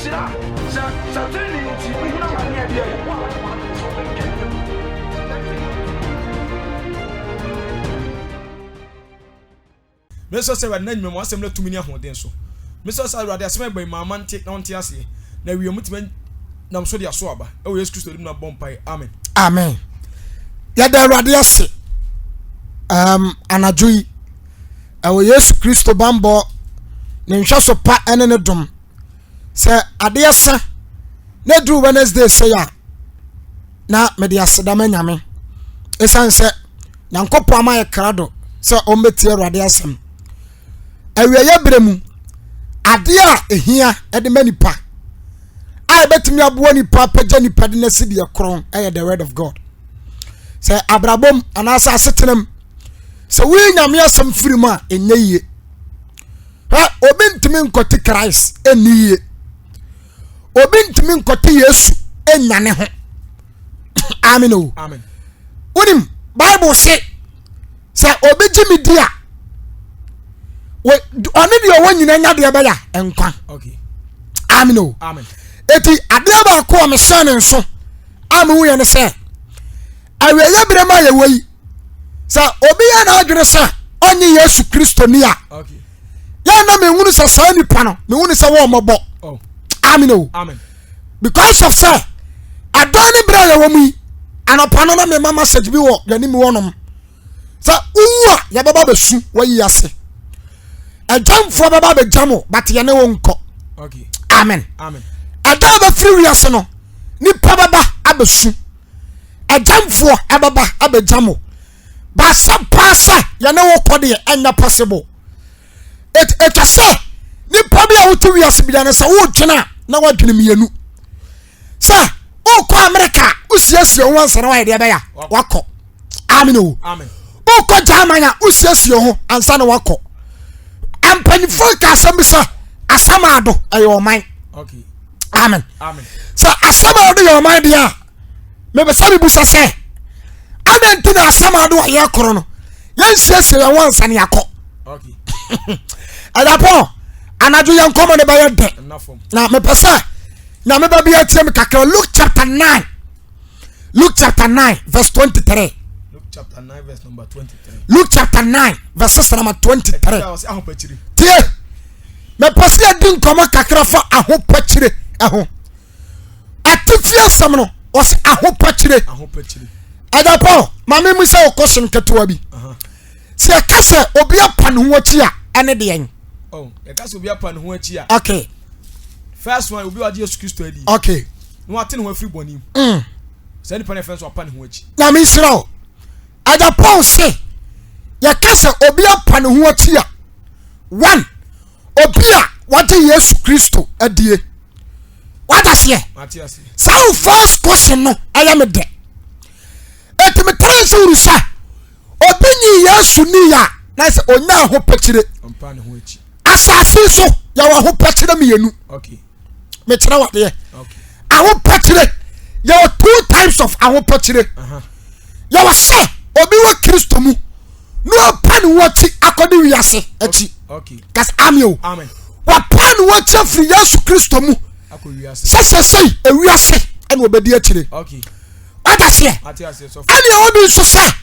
Nhyira, sɛ sɛ trenee nti wohunu amane a, ɛdeɛ wo a woayɛ w'adwene sɛ wobɛtwa ne awu. Mesrɛ sɛ Awurade n'anwuma mu asɛm no atumi ne ahoɔden so. Mesrɛ sɛ Awurade asɛm a ɛba yi ma ama nte na ɔnte aseɛ, na awie motumi nam so de aso aba. Ɛwɔ Yesu Kristo dim na bɔ mpae. Amen. Amen. Yɛda Awurade ase um, anadwo yi ɛwɔ Yesu Kristo bambɔ ne nhwɛso pa ne ne dom sɛ adeɛ sa na ɛduru Wednesday sɛ a na mede aseda ma Nyame ɛsiane sɛ Nyankopɔn ama yɛ krado sɛ ɔmmɛtie Awurade asɛm. Awieeɛ berɛ mu, adeɛ a ɛhia de ma nipa a ɛbɛtumi aboa nipa apagya nipa de no asi deɛ korɔn ɛyɛ the word of God. Sɛ abrabɔ mu anaasɛ asetena mu, sɛ woyi Nyame asɛm firi mu a ɛnyɛ yie. Hwɛ, obi ntumi nkɔte Christ ɛnni yie. Obi ntumi nkɔte Yesu ɛnya ne ho. Amen o. Amen. Wonim, Bible se sɛ obi gye me di a ɔne deɛ ɔwɔ nyina nya deɛ bɛyɛ nkwa. Amen o. Eti adeɛ baako a mehyɛ ne nso a mehu yɛ ne sɛ awieyɛ berɛ mu a yɛwɔ yi sɛ obi yɛ n'adwene sɛ ɔnye Yesu Kristo ni a yɛn na mehunu sɛ saa nipa no mehunu sɛ wɔn mmɔbɔ. Oh. Amen o. Because of sɛ ɛdɔn ne berɛ a yɛwɔ mu yi anɔpa no na mema message bi wɔ yɛne mu wɔnom sɛ wowu a yɛbɛba bɛsu wayi ase agyamfoɔ bɛba bɛgya mo but yɛne wo nkɔ. Amen. Ɛda a bɛfiri wiase no nipa bɛba abɛsu agyamfoɔ ɛbɛba abɛgya mo baasa paa sɛ yɛne wo kɔ deɛ ɛnyɛ possible. Ɛtwa sɛ nipa bi a wote wiase bia no sɛ wodwene a na woadwene mmienu sɛ wokɔ Amerika a wosiesie ho ansa na woayɛ deɛ bɛyɛ a wakɔ. Amen o. Wokɔ German a wosiesie ho ansa na wakɔ. Mpanyinfoɔ ka asɛm bi sɛ asɛm ado ɛyɛ ɔman. Amen. Sɛ asɛm ado yɛ ɔman deɛ a mebɛsɛ mebusa sɛ adɛn nti na asɛm ado a yɛkorɔ no yɛnsiesie yɛn ho ansa na yɛakɔ. Ɛdapɔ anadwo yɛn nkɔmɔ no bɛyɛ dɛ na mepɛ sɛ nyame ba bi atie me kakra. Luke chapter 9, Luke chapter 9 verse 23. Luke chapter 9 verse number 23. Luke chapter 9 verse number 23. Tie, mepɛ sɛ yɛdi nkɔmɔ kakra fa ahopakyire ɛho. Atifi asɛm no ɔsɛ ahopakyire. Ɛdapɔ maame mu sɛ ɔkɔ hyɛn ketewa bi. Sɛ yɛka sɛ obi apa ne ho akyi a ɛne deɛn? Oh, yɛka sɛ obi apa ne ho akyi a. Okay. First one, obi a wagye Yesu Kristo adi. Okay. Na wate ne ho afiri bɔne mu. Saa nipa no yɛfrɛ no sɛ wapa ne ho akyi. Nyame nhyira wo. Agya Paul se yɛka sɛ obi apa ne ho akyi a, one, obi a wagye Yesu Kristo adie. Wate aseɛ? Saa wo first question no ɛyɛ me dɛ. Eti me tara nso wuru sɛ obi nyi Yesu ni a na sɛ onya ahopakyire. Asase so yɛwɔ ahopakyire mmienu. Mekyerɛ wadeɛ. Ahopakyire yɛwɔ two types of ahopakyire. Yɛwɔ sɛ obi wɔ Kristo mu na ɔpa ne ho akyi akɔde wiase akyi. Kasi ami o. Wapa ne ho akyi afiri Yesu Kristo mu. Sɛ sɛsɛi ewiase ɛna ɔbɛdi akyire. Wata seɛ. Ɛna ɛwɔ bi nso sɛ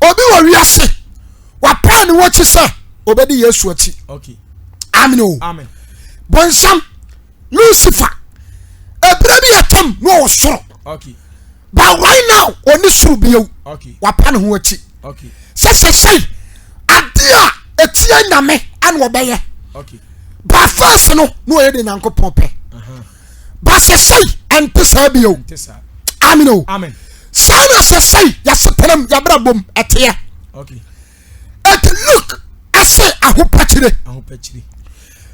obi wɔ wiase wapa ne ho akyi sɛ ɔbɛdi Yesu akyi. Amen o. Bɔnsam Lucifer ebire bi atam na ɔwɔ soro. But right now ɔni soro bio. Wapa ne ho akyi. Sɛ sɛsɛi adeɛ a etia Nyame ɛna ɔbɛyɛ. But first no na ɔyɛ de Nyankopɔn pɛ. But sɛsɛi ɛnte saa bio. Amen o. Saa na sɛsɛi yɛasetenam yɛabrabom ɛteɛ. Ɛti Luke ɛse ahopakyire.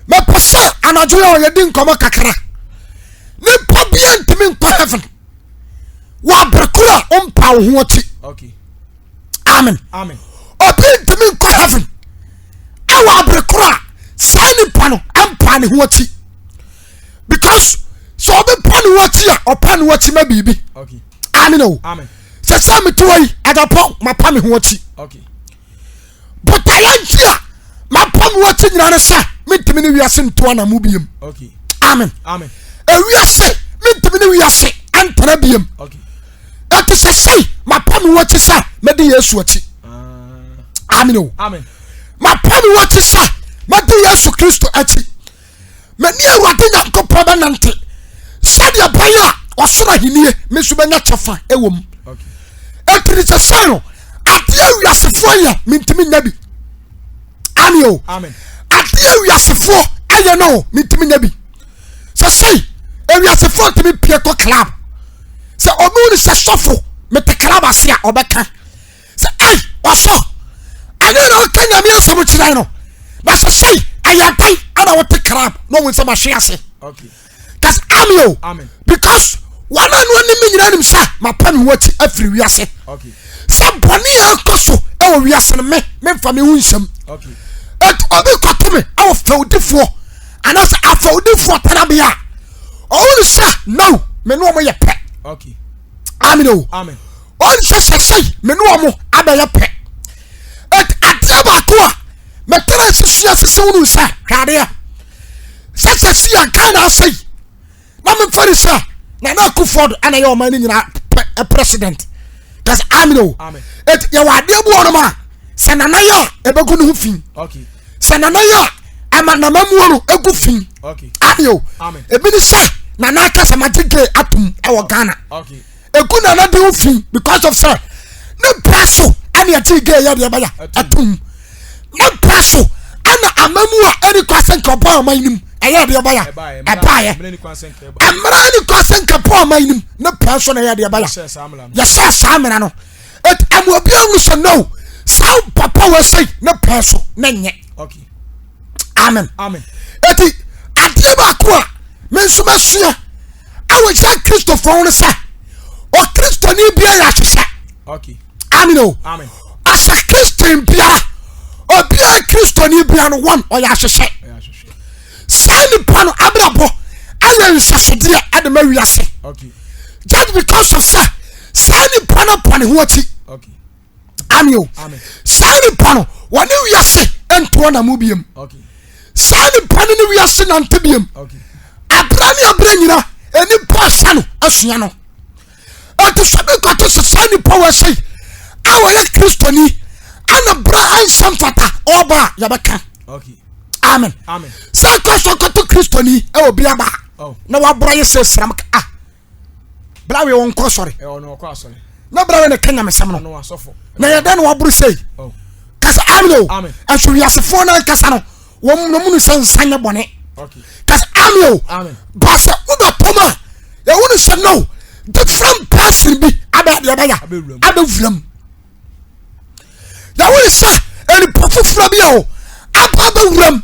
Mepɛ sɛ anadwo yɛ ɔyɛdi nkɔmɔ kakra. Nipa bia ntumi nkɔ heaven wɔ abere koro a ɔmpa wo ho akyi. Amen. Obi ntumi nkɔ heaven ɛwɔ abere koro a saa nipa no ɛmpa ne ho akyi. Because sɛ obi pa ne ho akyi a ɔpa ne ho akyi ma biribi. Amen o. Sɛ sɛ mete hɔ yi adapɔ mapa me ho akyi. Botaeɛ nti a mapa me ho akyi nyina ne sɛ mentumi ne wiase nto anamo biem. Amen. Ewiase mentumi ne wiase antena biem. Ɛte sɛ sei mapa me ho akyi sɛ mɛdi Yesu akyi. Ah. Amen o. Mapa me ho akyi sɛ mɛdi Yesu Kristo akyi. Mene Awurade Nyankopɔn bɛnante sɛdeɛ ɛbɛyɛ a ɔsoro ahennie me nso bɛnya kyɛfa wɔ mu. Ɛti ne sɛ sɛ no adeɛ wiasefoɔ yɛ mentumi nya bi. Amen o. Adeɛ wiasefoɔ ayɛ no mentumi nya bi. Sɛ sɛi ewiasefoɔ ntumi pie kɔ club sɛ ɔmo ne sɛ sɔfo mete club ase a ɔbɛka sɛ ei ɔsɔ ɛnyɛ na ɔka nyame asɛm kyerɛ no na sɛ sɛi ɛyɛ dan ana wote club na ɔmo nsɛm ahwe ase kasi ami o because wɔn a no anim nyinaa nim sɛ mapa me ho akyi afiri wiase sɛ bɔne a ɛkɔ so ɛwɔ wiase no me memfa me ho nsɛm obi kɔto me ɛwɔ fɛwdifoɔ anaasɛ afɛwdifoɔ tenabea a ɔwɔ sɛ no me ne ɔmo yɛ pɛ amen o ɔnsɛ sɛ sɛi me ne ɔmo abɛyɛ pɛ adeɛ baako a mɛtena nsisi asese wo no sɛ hwɛ adeɛ sɛ sɛ si a Ghana asɛi na memfɛre sɛ Nana Akufo-Addo ɛna yɛ ɔman no nyinaa president kasi amen o eti yɛwɔ adeɛ bi wɔnom a sɛ nana yɛ a ɛbɛgu ne ho fi sɛ nana yɛ a ɛma namamuo no egu fi amen o ebi ni sɛ nana akasa ma gye gay atum ɛwɔ Ghana egu nana de ho fi because of sɛ ne bra so ɛna ɛgye gay yɛ deɛ bɛyɛ atum ne bra so ɛna amamu a ɛni kɔ asɛ nka ɔbɔ ɔman nim ɛyɛ deɛ bɛyɛ ɛbaayɛ mmara ɛni kɔ asɛ nka bɔ ɔman nim ne bra so na ɛyɛ deɛ bɛyɛ yɛhyɛ saa mmara no ɛmu obi ahunu sɛ no saa papa wɔ sɛi ne bra so ne nyɛ amen eti adeɛ baako a me nso masua awɔ sɛ kristofoɔ ho no sɛ ɔkristoni bia yɛ ahyehyɛ amen o asɛ kristian biara obiara kristoni biara no one ɔyɛ ahyehyɛ saa nipa no abrabɔ ayɛ nsɛsodeɛ ɛde ma wiase just because of sɛ saa nipa no pa ne ho akyi amen o saa nipa no wɔne wiase ntoɔ na mu biem saa nipa no ne wiase nante biem abira ne abira nyina nipa ahyɛ no asua no. Enti sɛ bi kɔte sɛ saa nipa wɔ sɛi a wɔyɛ kristoni ana berɛ ansɛ mfata ɔba a yɛbɛka amen sɛ kɔ so kɔto kristoni ɛwɔ bi aba oh. na waborɔ yɛ sɛ sram ah bra wei wɔnkɔ sɔre na bra wei na ɛka nyamesɛm no na yɛdɛ na waboro sei oh. kasa amen o ɛnso wiasefoɔ no ankasa no wɔn na mu sɛ nsa nyɛ bɔne kasi ami o baasa wobɛ pɔm a yɛwo no sɛ no different person bi abɛ adeɛ bɛya abɛ wura mu yɛwo no sɛ nipa foforɔ bi a o aba abɛ wura mu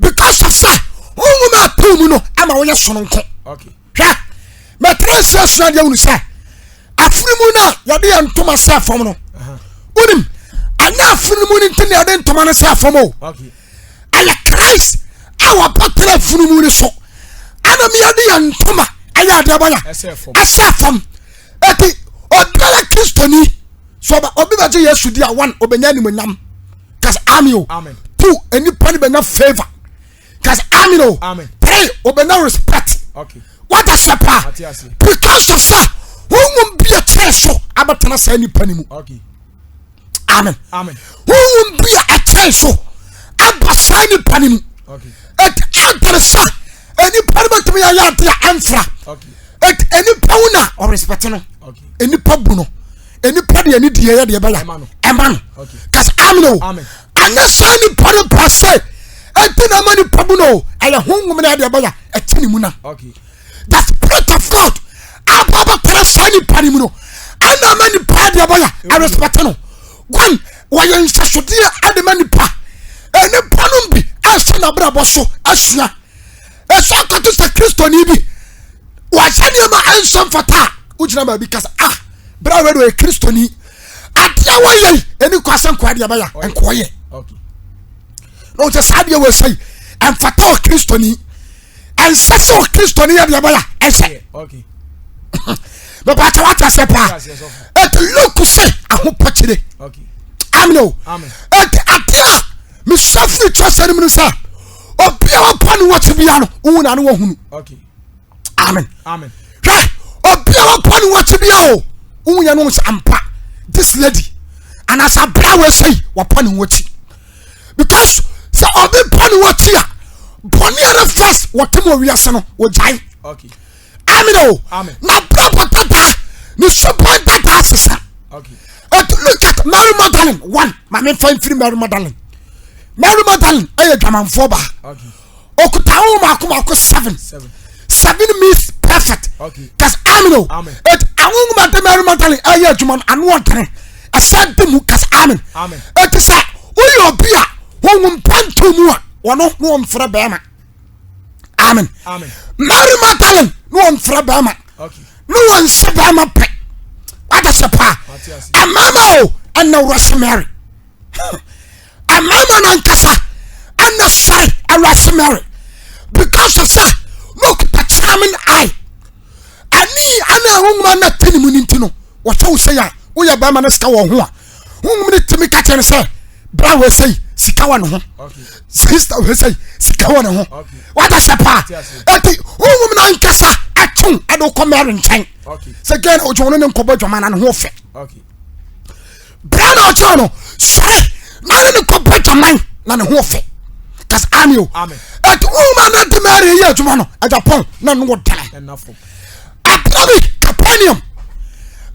because of sɛ honhom a ɛpɛw mu no ama woyɛ sononko hwɛ mɛtena ase asua deɛ wunu sɛ afiri mu no a yɛde yɛ ntoma sɛ fam no wonim ɛnyɛ afiri mu no nti na yɛde ntoma no sɛ fam o ɛyɛ Christ a wɔbɛtena afiri mu no so ɛna meyɛde yɛ ntoma ɛyɛ adeɛ bɔyɛ ɛsɛ fam ɛti obiara kristoni so obi bɛgye Yesu di a one obɛnya animonyam kasi ami o two nipa no bɛnya favour kasi amen o pray obɛnya respect wata sɛ paa because of sɛ honhom bi a kyɛn so abɛtena saa nipa no mu amen honhom bi a ɛkyɛn so aba saa nipa no mu ɛdere sɛ nipa no bɛtumi ayɛ ade a ɛmfra nipa wo na ɔrespect no nipa bu no nipa deɛ ne deɛ yɛ deɛ bɛyɛ ɛma no kasi amen o anyɛ saa nipa no pa sɛ ɛnti na ama nipa bu no ɛyɛ honhom na ɛdeɛ bɛyɛ ɛte ne mu na the spirit of God aba bɛtara saa nipa no mu no ɛna ama nipa ɛdeɛ bɛyɛ ɛrespect no one wɔyɛ nsɛsodeɛ ɛde ma nipa nipa no bi ɛhyɛ n'abrabɔ so asua ɛsɛ ɔkɔto sɛ kristoni bi wɔahyɛ nneɛma ɛnsɛ mfata a wogyina baabi kasa ah berɛ a wɛde ɔyɛ kristoni adeɛ wɔyɛ yi ɛni kɔ asɛ nkoa deɛ bɛyɛ nkoa yɛ na wɔsɛ saa adeɛ wɔsɛ yi ɛmfata wɔ kristoni ɛnsɛ sɛ wɔ kristoni yɛ deɛ bɛyɛ ɛsɛ bɛbɛ akyɛ wate aseɛ paa ɛti luke sɛ ahopɔkyere amen o ɛti adeɛ a mesua firi kyerɛ sɛ no mu no sɛ obi a wapa ne wɔkye bia no wohu na ne wahunu. Amen. Hwɛ obi a wapa ne ho akyi bia o wohu yɛ no sɛ ampa this lady anaasɛ abra wɔ ɛsɛ yi wapa ne ho akyi because sɛ obi pa ne ho akyi a bɔne a ne first wɔte mu wiase no wɔgyae. Amen o. Na brabɔ dada ne suban dada sesa. Look at Mary Magdalene one maame nfa nfiri Mary Magdalene. Mary Magdalene ɛyɛ dwamanfoɔ baa. Okuta ho mako mako seven. Seven means perfect. Kasi amen o. Et ahonhom de Mary Magdalene ɛyɛ adwuma no ano ɔdene. Ɛsɛ di mu kasi amen. Eti sɛ woyɛ obi a honhom pɛntu mu a wɔno na wɔmfrɛ bɛrima. Amen. Mary Magdalene na wɔmfrɛ bɛrima. Ne wɔnhyɛ bɛrima pɛ. Wada hyɛ paa. Mmarima o ɛna wɔhyɛ Mary. Mmarima no ankasa ɛna sɔre awurase Mary because sɛ na ɔkuta charming eye ɛne ɛna ahonhom na te ne mu no nti no wɔhyɛ wo sɛ a woyɛ bɛrima no sika wɔ ho a honhom no tumi ka kyerɛ no sɛ bra wɔ sɛ sika wɔ ne ho sista wɔ sɛ sika wɔ ne ho wada hyɛ paa ɛti honhom no ankasa ɛtwe ɛde wokɔ Mary nkyɛn sɛ gɛn na ɔgyina ɔno ne nkɔbɔ adwaman na ne ho fɛ bra na ɔkyerɛ no sɔre na ne ne kɔbɔ adwaman na ne ho fɛ kasi ami o ɛti woma na di mary yɛ adwuma no ɛdwapɔn na ne wɔ dɛnɛ abira bi Capernaum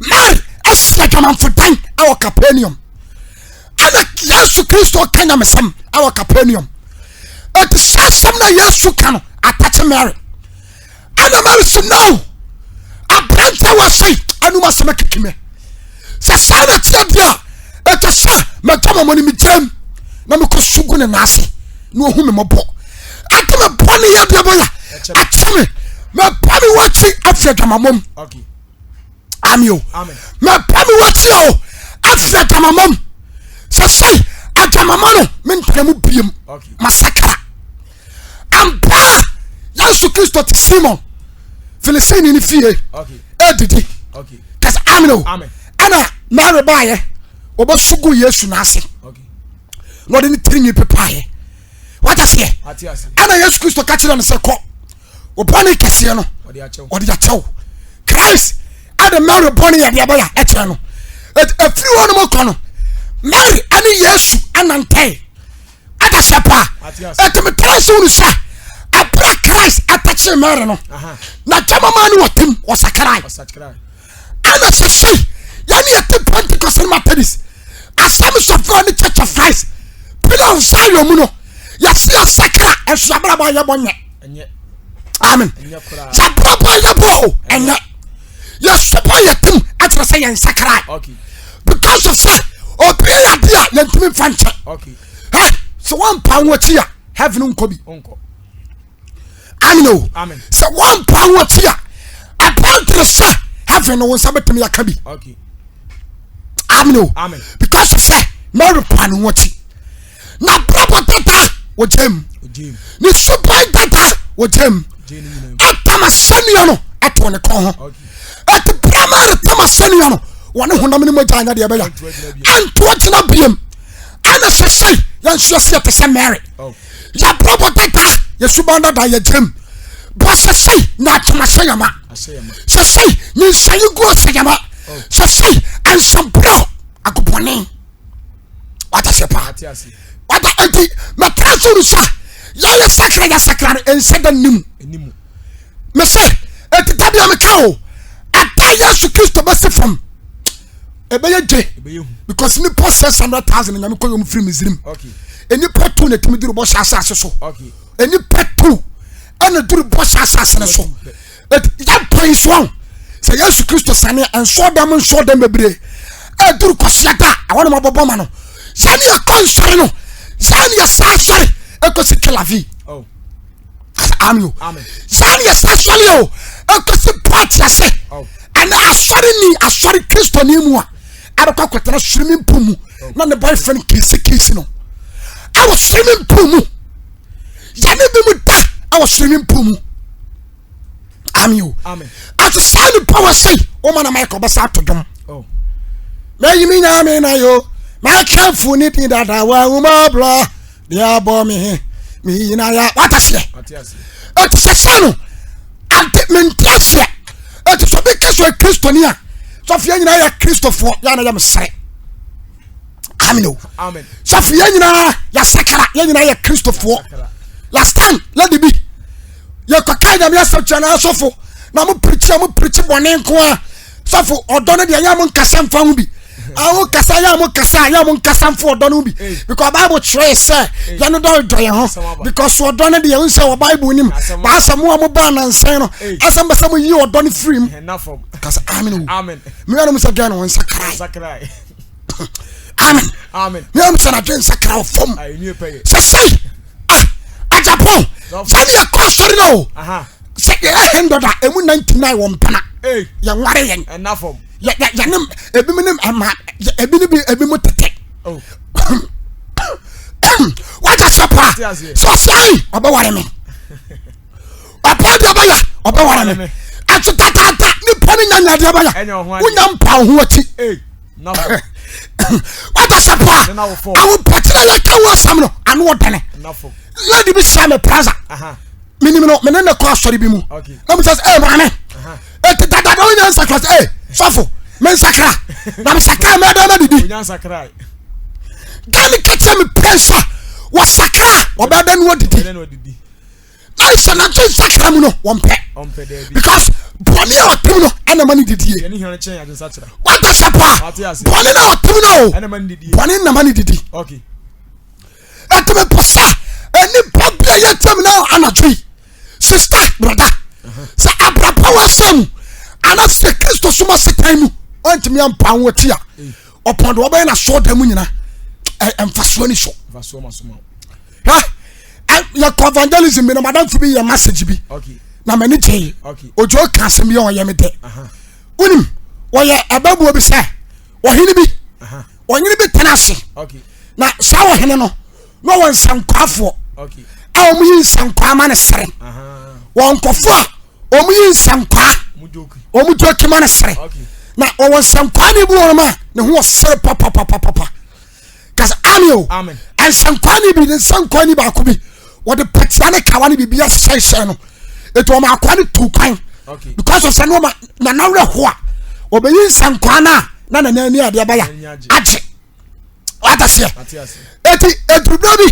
Mary asi adwamanfo dan ɛwɔ Capernaum ɛna Yesu Kristo ka nyamesɛm ɛwɔ Capernaum ɛti sɛ asɛm na Yesu ka no atakye Mary. Ɛna Mary so no aberanteɛ wɔ sei anum asɛm akeke me sɛ saa na teɛ deɛ a ɛtɛ sɛ magya mɔmɔ no megyam na mekɔ su gu ne nan ase na ɔhu me mmɔbɔ ade me bɔne yɛ deɛ bɔyɛ akyɛ me mɛpa me wakyi afiri adwamamɔm ami o mɛpa me wakyi o afiri adwamamɔm sɛ sɛi adwamamɔ no mentena mu biem masakra ampa yesu kristo te simon filisini ne fie ɛdidi kɛsɛ amen o ɛna mary baayɛ wɔbɛso gu yesu n'ase na ɔde ne tirinwi pepaeɛ wata seɛ ɛna yesu kristo ka kyerɛ no sɛ kɔ wɔbɔne kɛseɛ no ɔde akyɛw christ ɛde mary bɔne yɛde ɛbɛyɛ ɛkyerɛ no ɛfiri hɔ nom kɔ no mary ɛne yesu ɛnantɛe Ata sɛ paa. Eti mi try sɛ wunu sɛ ɛbra Christ atakyere Mary no na dwamama ne wɔtem wɔsakrae. Ɛna sɛsɛi yɛne yɛte Pentecost ne Methodist Assemblies of God ne Church of Christ Pillar of Zion mu no yɛse yɛsakra ɛnso yɛabrabɔ a yɛbɔ nyɛ. Amen. Yɛabrabɔ a yɛbɔ o ɛnyɛ. Yɛsopɔ yɛtem akyerɛ sɛ yɛnsakrae. Because of sɛ obi yɛ ade a yɛntumi mfa nkyɛ. Hey, sɛ wɔmpa ho akyi a heaven nkɔ bi. Amen o. Sɛ wɔmpa ho akyi a apparently sɛ heaven no wo nsa bɛtumi aka bi. Amen o. Because sɛ Mary pa ne ho akyi. Na brabɔ dada wɔ gyam. Ne suban dada wɔ gyam. Atam asɛnnua no ɛto ne kɔn ho. Ɛte bra Mary tam asɛnnua no wɔne honam ne mogya anyɛ deɛ ɛbɛyɛ. Antoɔ gyina biem. Ɛna sɛsɛi yɛn nso yɛsi yɛte sɛ Mary. Oh. Yɛabrabɔ dada, yɛsuban dada, yɛgyam. Bɔ sɛsɛi na atom ahyɛ yɛma. Sɛsɛi nyinsɛn gu ahyɛ yɛma. Oh. Sɛsɛi nsabrɛ agobɔne. Wata sɛ paa. Wata nti mɛtra so no sɛ yɛyɛ sakra yɛsakra no nsɛ da nim. Mese ɛti da bia meka o ɛda Yesu Kristo bɛsi fam. ɛbɛyɛ dwe because nipa 600,000 nyame kɔ yɔm firi Misrim nipa tu na tumi duru bɔhyɛ asase so nipa tu ɛna duru bɔhyɛ asase no so yɛmpa nsoɔ sɛ Yesu Kristo sane nsoɔ dɛm nsoɔ dɛm bebree ɛduru kɔsia da a ɛwɔ ne mabɔbɔ ma no sɛne yɛkɔ nsɔre no sɛne yɛsa sɔre ɛkɔsi Tel Aviv oh. Amen o sɛne yɛsa sɔre o ɛkɔsi party ase oh. Ɛnɛ asɔre ni asɔre kristoni mu a ɛbɛkɔ akɔtena swimming pool mu na ne boyfriend kiisi kiisi no ɛwɔ swimming pool mu yɛne bi mu da ɛwɔ swimming pool mu ami o ati saa nipa wɔ sɛyi wɔn ma na michael bɛsa ato dwom oh. mɛyi mi nya mi na yo mɛka fu ne din dada wɔ ahoma bla deɛ abɔ mi he mi nyina ya wata seɛ ɛti sɛ sɛ no ade. mente aseɛ. Ɛti sɛ obi ka sɛ ɔyɛ kristoni a, sɔfo yɛn nyinaa yɛ kristofoɔ, yɛ na yɛ mesere. Amen o. Sɔfo yɛn nyinaa yɛasakra, yɛn nyinaa yɛ kristofoɔ. Last time lady bi yɛkɔka nyame asɛm kyerɛ no asɔfo na mo pirikyi a mo pirikyi bɔne nko a sɔfo ɔdɔ no deɛ yɛ mo nkasa mfa ho bi awo kasa yɛ mo kasa yɛ mo nkasa mfa ɔdɔ no bi because bible kyerɛ sɛ yɛn dɔ dɔ yɛn ho because ɔdɔ no deɛ n sɛ wɔ bible nim baasa mo a mo ba nansan no asɛm bɛ sɛ mo yi ɔdɔ no firi mu kasa amen o mmea no mo sɛ gɛn no wɔn nsa kra amen mmea no sɛ na dwe nsa kra wɔ fam sɛ sɛyi ah ajapɔn sani yɛ kɔ asɔre na o sɛ yɛ yɛ hundred a emu 99 wɔ mpana yɛ nware yɛn yɛ yɛ yɛ ne ebi mu ne ɛma ebi ne bi ebi mu tete oh. wagya sɛ paa sɛ ɔsɛ ayi ɔbɛware me ɔpɛ deɛ ɔbɛyɛ ɔbɛware me ɛso tataata nipa ne nya nya deɛ ɔbɛyɛ wonya mpa wo ho akyi wagya sɛ paa ahopakyerɛ yɛka ho asɛm no ano ɔdɛne lady bi hyia me plaza menim no mene ne kɔ asɔre bi mu na mesɛ sɛ maame ɛti dadada wonya nsakra sɛ eh, sɔfo mensakra na mesakra mɛdɛ ma didi gane ka kyerɛ me pɛ sɛ wɔsakra ɔbɛdɛ no wadidi na sɛ nagye nsakra mu no wɔmpɛ because bɔne a ɔtem no ɛna ma no didie wata sɛ paa bɔne no a ɔtem no o bɔne na ma no didi ɛti mepɛ sɛ nnipa bi a yɛtiam no anadwo yi sista brada sɛ abrabɔ wɔ asɛm mu anasɛ kristo som asetan mu ɔntumi ampa ho akyi a ɔpɔn de wɔbɛyɛ n'asɔɔ dan mu nyina mfasoɔ ni so yɛkɔ evangelism bi na madamfo bi yɛ message bi na m'ani gyee ogye ɔka asɛm bi a ɔyɛ me dɛ wonim wɔyɛ ɛbɛboɔ bi sɛ ɔhene bi ɔhene bi tena ase na saa ɔhene no na ɔwɔ nsankwaafoɔ a wɔn yi nsankwaa ma ne sere wɔn nkɔfoɔ a wɔn yi nsankwaa wɔn joki ma ne sere na ɔwɔ nsankwaa ne bi wɔn a ne ho ɔsere papapapapa kasa ami o nsankwaa ne bi ne nsankwaa ne baako bi wɔde pɛtia ne kawa ne biribi ahyehyɛ no etu wɔn akwa ne tu kwan because of sɛ ne wɔn nana werɛ ho a wɔbɛyi nsankwaa no a na nana ani adeɛ bɛyɛ agye. wata seɛ eti edurubere bi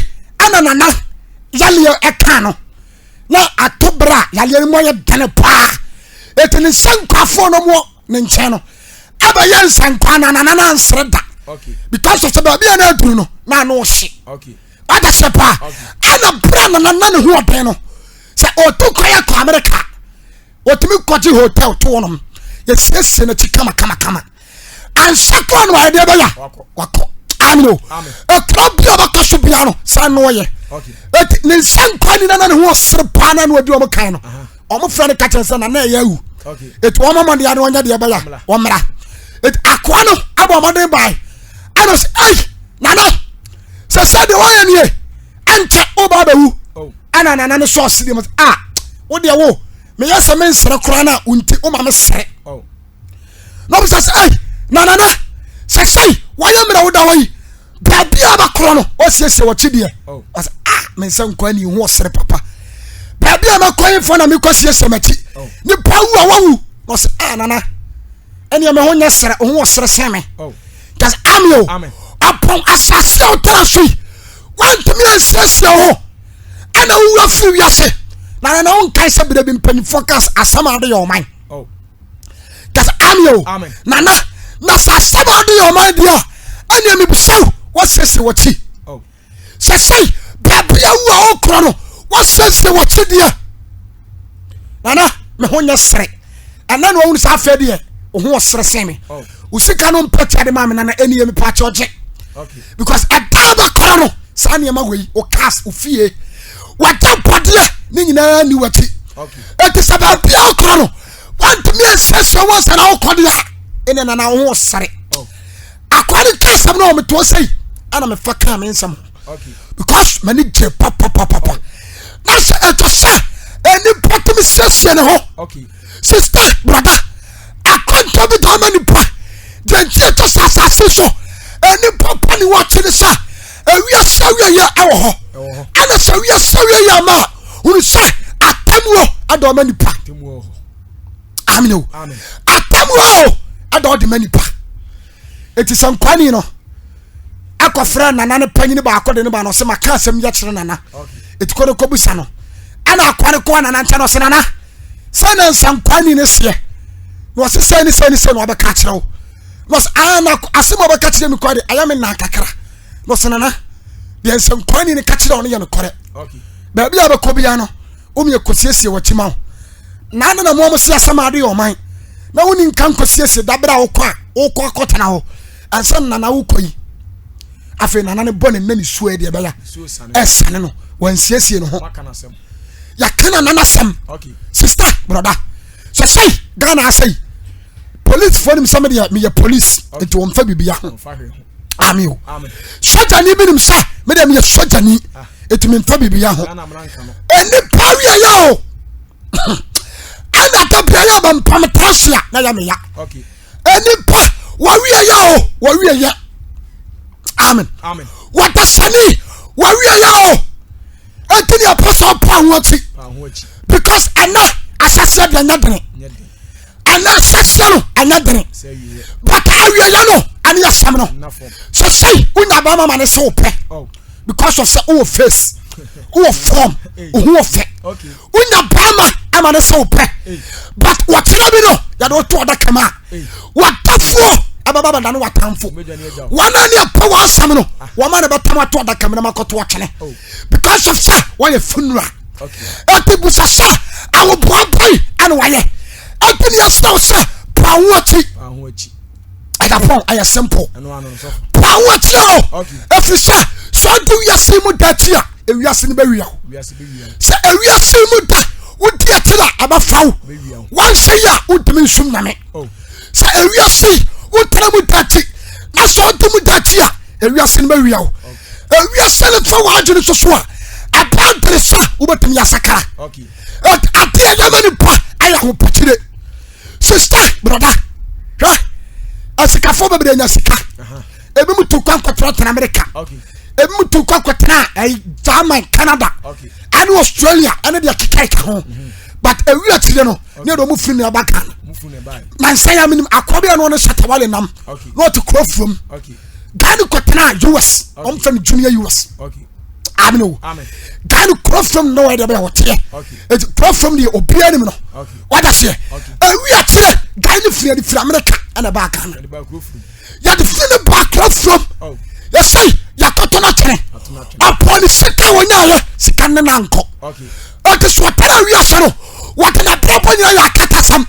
ɛna nana yaleɛ ɛka no na ato bere a yaleɛ no mu ayɛ dene paa eti ne nsankwafoɔ no mu ne nkyɛn no ɛbɛyɛ nsankwa na nana na ansere da because of sɛ baabi a na aduru no na ano ɔhye wata seɛ paa ɛna bere a nana na ne ho ɔden no sɛ ɔtu kwan akɔ Amerika wɔtumi kɔgye hotel to wɔnom yɛsiesie n'akyi kama kama kama ansa kora no ayɛdeɛ bɛyɛ wakɔ amen o ɛkura bi a ɔbɛkɔ so bia no saa na ɔyɛ eti ne nsa nkwa ni nana ne ho ɔsere paa na ɔdi wɔn kan no wɔn fɛ no kakyɛ sɛ nana ɛyɛ awu eti wɔn mɔmɔ deɛ ɔnyɛ deɛ bɛyɛ wɔn mmra eti akoa no abɔ ɔmɔden baa ɛna ɔsɛ ɛyi nana sɛ sɛ deɛ wɔyɛ nie ɛnkyɛ ɔba abɛwu oh. ɛna nana no sɔ ɔsi deɛ mo a wo deɛ wo meyɛ sɛ mensere koraa no a wo nti woma me sere oh. Na ɔbisa sɛ ei na nana sɛ sɛi wayɛ mmerɛ woda hɔ yi baabi a bɛkorɔ no ɔsiesie wɔkyi deɛ oh. ɔsɛ ah me nsa nkwa ni ho ɔsere papa baabi a mɛkɔ yi fɔ na mekɔ siesie m'akyi oh. nipa wu a wawu na ɔsɛ ah nana ɛneɛ me ho nyɛ sere ho ɔsere sɛn me oh. kasi ami o apɔn asase a ɔtara so yi wantumi ansiesie ho ɛna wowura firi wiase na nana wonkae sɛ berɛ bi mpanyimfoɔ ka asɛm a wode yɛ ɔman oh. kasi ami o nana na sɛ asɛm a wode yɛ ɔman deɛ a ɛneɛ mebisa wo woasiesie wɔkyi oh. Sɛ sɛi baabi a wu a wokorɔ no woasiesie wɔkyi deɛ nana me ho nyɛ sere ɛnɛ na wahunu sɛ afei deɛ wo ho ɔsere sen me oh. wo sika no mpɛ tia de ma me nana ɛni yɛ mepa akyɛ ɔgye because ɛda bɛkorɔ no saa nneɛma wei wo cars wo fie wagye mpadeɛ ne nyinaa ni wakyi ɛti sɛ baabi a wokorɔ no wantumi ansiesie wo ansa na wokɔ deɛ a ɛne nana wo ho ɔsere oh. akoa no ka asɛm no ɔmetoɔ sɛi ɛna mefa kaa me nsɛm ho because m'ani gye papapapapa na sɛ ɛtɔ sɛ nipa tumi siesie ne ho sister brother akwantuo bi daa ma nipa deɛ nti ɛtɔ sɛ asase so nipa pa ne wɔakye ne sɛ ewiase awieyɛ ɛwɔ hɔ ɛna sɛ ewiase awieyɛ ama a hunu sɛ atamuo ɛdɔ ma nipa. Amen o. Atemmuo o ɛda ɔde ma nipa. Eti sɛ nkwani no akɔfrɛ nana no panyini baako de ne ba no ɔsɛ maka asɛm yɛ kyerɛ nana. Eti kɔ no kɔbusa no. Ɛna akwa no kɔɔ nana nkyɛn ɔsɛ nana sɛ na nsa nkwani no seɛ na ɔsɛ sɛ ne sɛ ne sɛ na ɔbɛka akyerɛ wo. Na ɔsɛ aa na asɛm a ɔbɛka kyerɛ mi kɔ de ɛyɛ me nan kakra. Na ɔsɛ nana deɛ nsa nkwani no ka kyerɛ wo no yɛ nokorɛ. Baabi a bɛkɔ bia no wɔn yɛ kɔsiesie wɔ kyima wo. Na ade na mo se asɛm ade yɛ ɔman na woni nka nkɔsiesie dabere a wokɔ a wokɔ akɔtena hɔ ansa na nana wokɔ yi afei nana no bɔ ne nna ne suo deɛ ɛbɛyɛ ɛsane no wansiesie ne ho yɛka nana no asɛm sista broda sɛ sɛi Ghana asɛi policefoɔ nim sɛ medeɛ meyɛ police nti wɔmfa biribia ho ami o sogyani bi nim sɛ medeɛ meyɛ sogyani nti memfa biribia ho nnipa wieyɛ o ɛna da bia yɛ bɛmpam trase a na yɛ meya nnipa wɔwieyɛ o wɔwieyɛ amen wɔdasani wɔwieyɛ o ɛnti ne ɛpɛ sɛ ɔpa ho akyi because ɛnɛ ahyɛseɛ deɛ nyɛ dene ɛnɛ ahyɛseɛ no ɛnyɛ dene but awieyɛ no ɛne asɛm no sɛ sɛi wonya bɛma ma ne sɛ wopɛ oh. because of sɛ wowɔ face wowɔ form woho wɔ fɛ wonya bɛrima ama ne sɛ wopɛ but wɔkyerɛ bi no yɛde woto ɔda kama a wadafoɔ ɛbɛba bɛda ne watamfo wɔn a ne ɛpɛ wɔn asɛm no ah. wɔn a ne bɛtam ato ɔda kama na makɔto ɔtwene oh. because of sɛ wɔyɛ funeral ɛti busa sɛ awoboa bɛyi ɛna wɔayɛ ɛti ne yɛsrɛ wo sɛ pa ho akyi ɛdapɔn ɛyɛ simple pa ho akyi o ɛfiri sɛ sɛ ɔde wiase mu da akyi a ewiase no bɛwia wo sɛ ewiase mu da wodi akyiri a ɛbɛfa wo wanhyɛ yi a wontumi nsum nyame oh. sɛ ewiase wotena mu da akyi na sɛ ɔde mu da akyi a ewiase no bɛwia wo ewiase no fa w'adwene soso a ɛbɛdere sɛ wobɛtumi asakra adeɛ yɛma nipa ayɛ ahopakyire sista broda hwɛ asikafoɔ bebree nya sika ebi mu tu kwan kɔtena tena Amerika ebi mu tu kwan kɔtena ɛyi German Canada ɛne Australia ɛne deɛ keka ɛka ho mhm. but ewi akyire no ne yɛ de ɔmo firi ne ɛba Ghana na nsa yɛ aminim akɔ bi a na ɔne Shatawale nam na ɔte kuro fuom Ghana kɔtena US ɔmo fɛ no junior US amen o Ghana kuro fuom na ɔyɛ deɛ bɛyɛ ɔteɛ eti kuro fuom deɛ obiara nim no wada seɛ ewi akyire Ghana firi ɛde firi Amerika ɛna ɛba Ghana. Yɛde fi ne ba akra furom oh. yɛsɛ yɛakɔtɔ no akyene ɔpɔ ne sika wɔnyaayɛ sika ne no ankɔ ɔte so ɔtara awiase no wɔde nabrabɔ nyina yɛ akatasɛm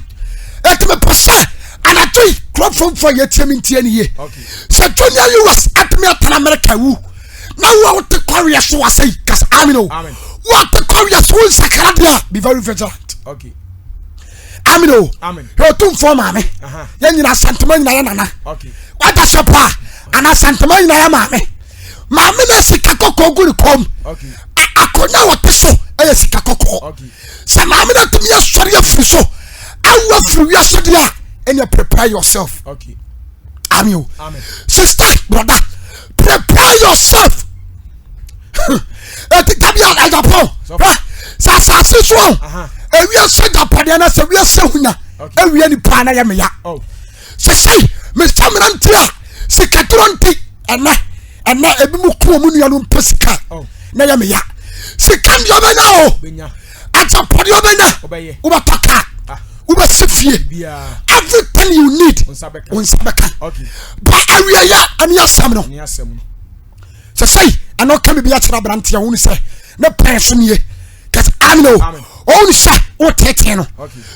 ɛnti mepɛ sɛ anadwo yi kurɔfomfoɔ yɛtie me ntie ne yie sɛ junior us atumi atena amerika wu na wo a wote kɔweɛ so asɛ yi kasa amen o woate kɔweɛ so wo nsakra deɛ a be very vigilant okay. amen o hwɛ otumfoɔ maame yɛn nyina asantema nyina yɛ nana wada hyɛ paa ana asantema nyina yɛ maame maame na sika kɔkɔɔ gu ne kɔn mu akonnwa a wɔte so yɛ sika kɔkɔɔ sɛ maame na tumi asɔre afiri so awu afiri wiase deɛ a ɛnna prepare yourself amen o sister brother prepare yourself. ɛti dabi a ɛdapɔn sɛ asase so a ewiase dapadeɛ na sɛ wiase hunya ewia nipa na yɛ meya oh. sɛ sɛyi mesɛ mmerante a sikaduro nti ɛnɛ ɛnɛ ebi mu ku wɔn nuanom mpɛ sika oh. na yɛ meya sika ndeɛ ɔbɛnya o agyapadeɛ ɔbɛnya wobɛtɔ kaa ah. wobɛsi fie everything you need wo nsa bɛka ba awieɛ ɛne asɛm no sɛ sɛi ɛna ɔka biribi akyerɛ aberanteɛ wo ne sɛ ne pɛn so nie kɛsɛ amen o ɔwo ne sɛ wotetee no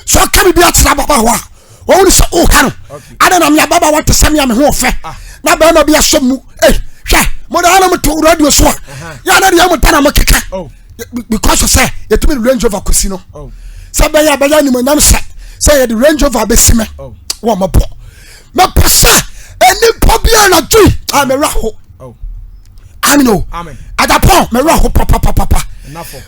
sɛ ɔka biribi akyerɛ ababaawa a ɔwo ne sɛ woha no adɛn na me ababaawa te sɛ me a me ho ɔfɛ ah. na bɛrima bi asɔ mu ei hwɛ mode ana moto radio so a yɛ ana deɛ moda na mokeka oh. because sɛ yɛtumi de range rover kɔsi no oh. sɛ bɛyɛ bɛyɛ animonyam sɛ sɛ yɛde range rover bɛsi me oh. wɔ mɔbɔ mepɛ sɛ nnipa bi anadwo yi a mewura ho oh. amen o adapɔn mewura ho papapapa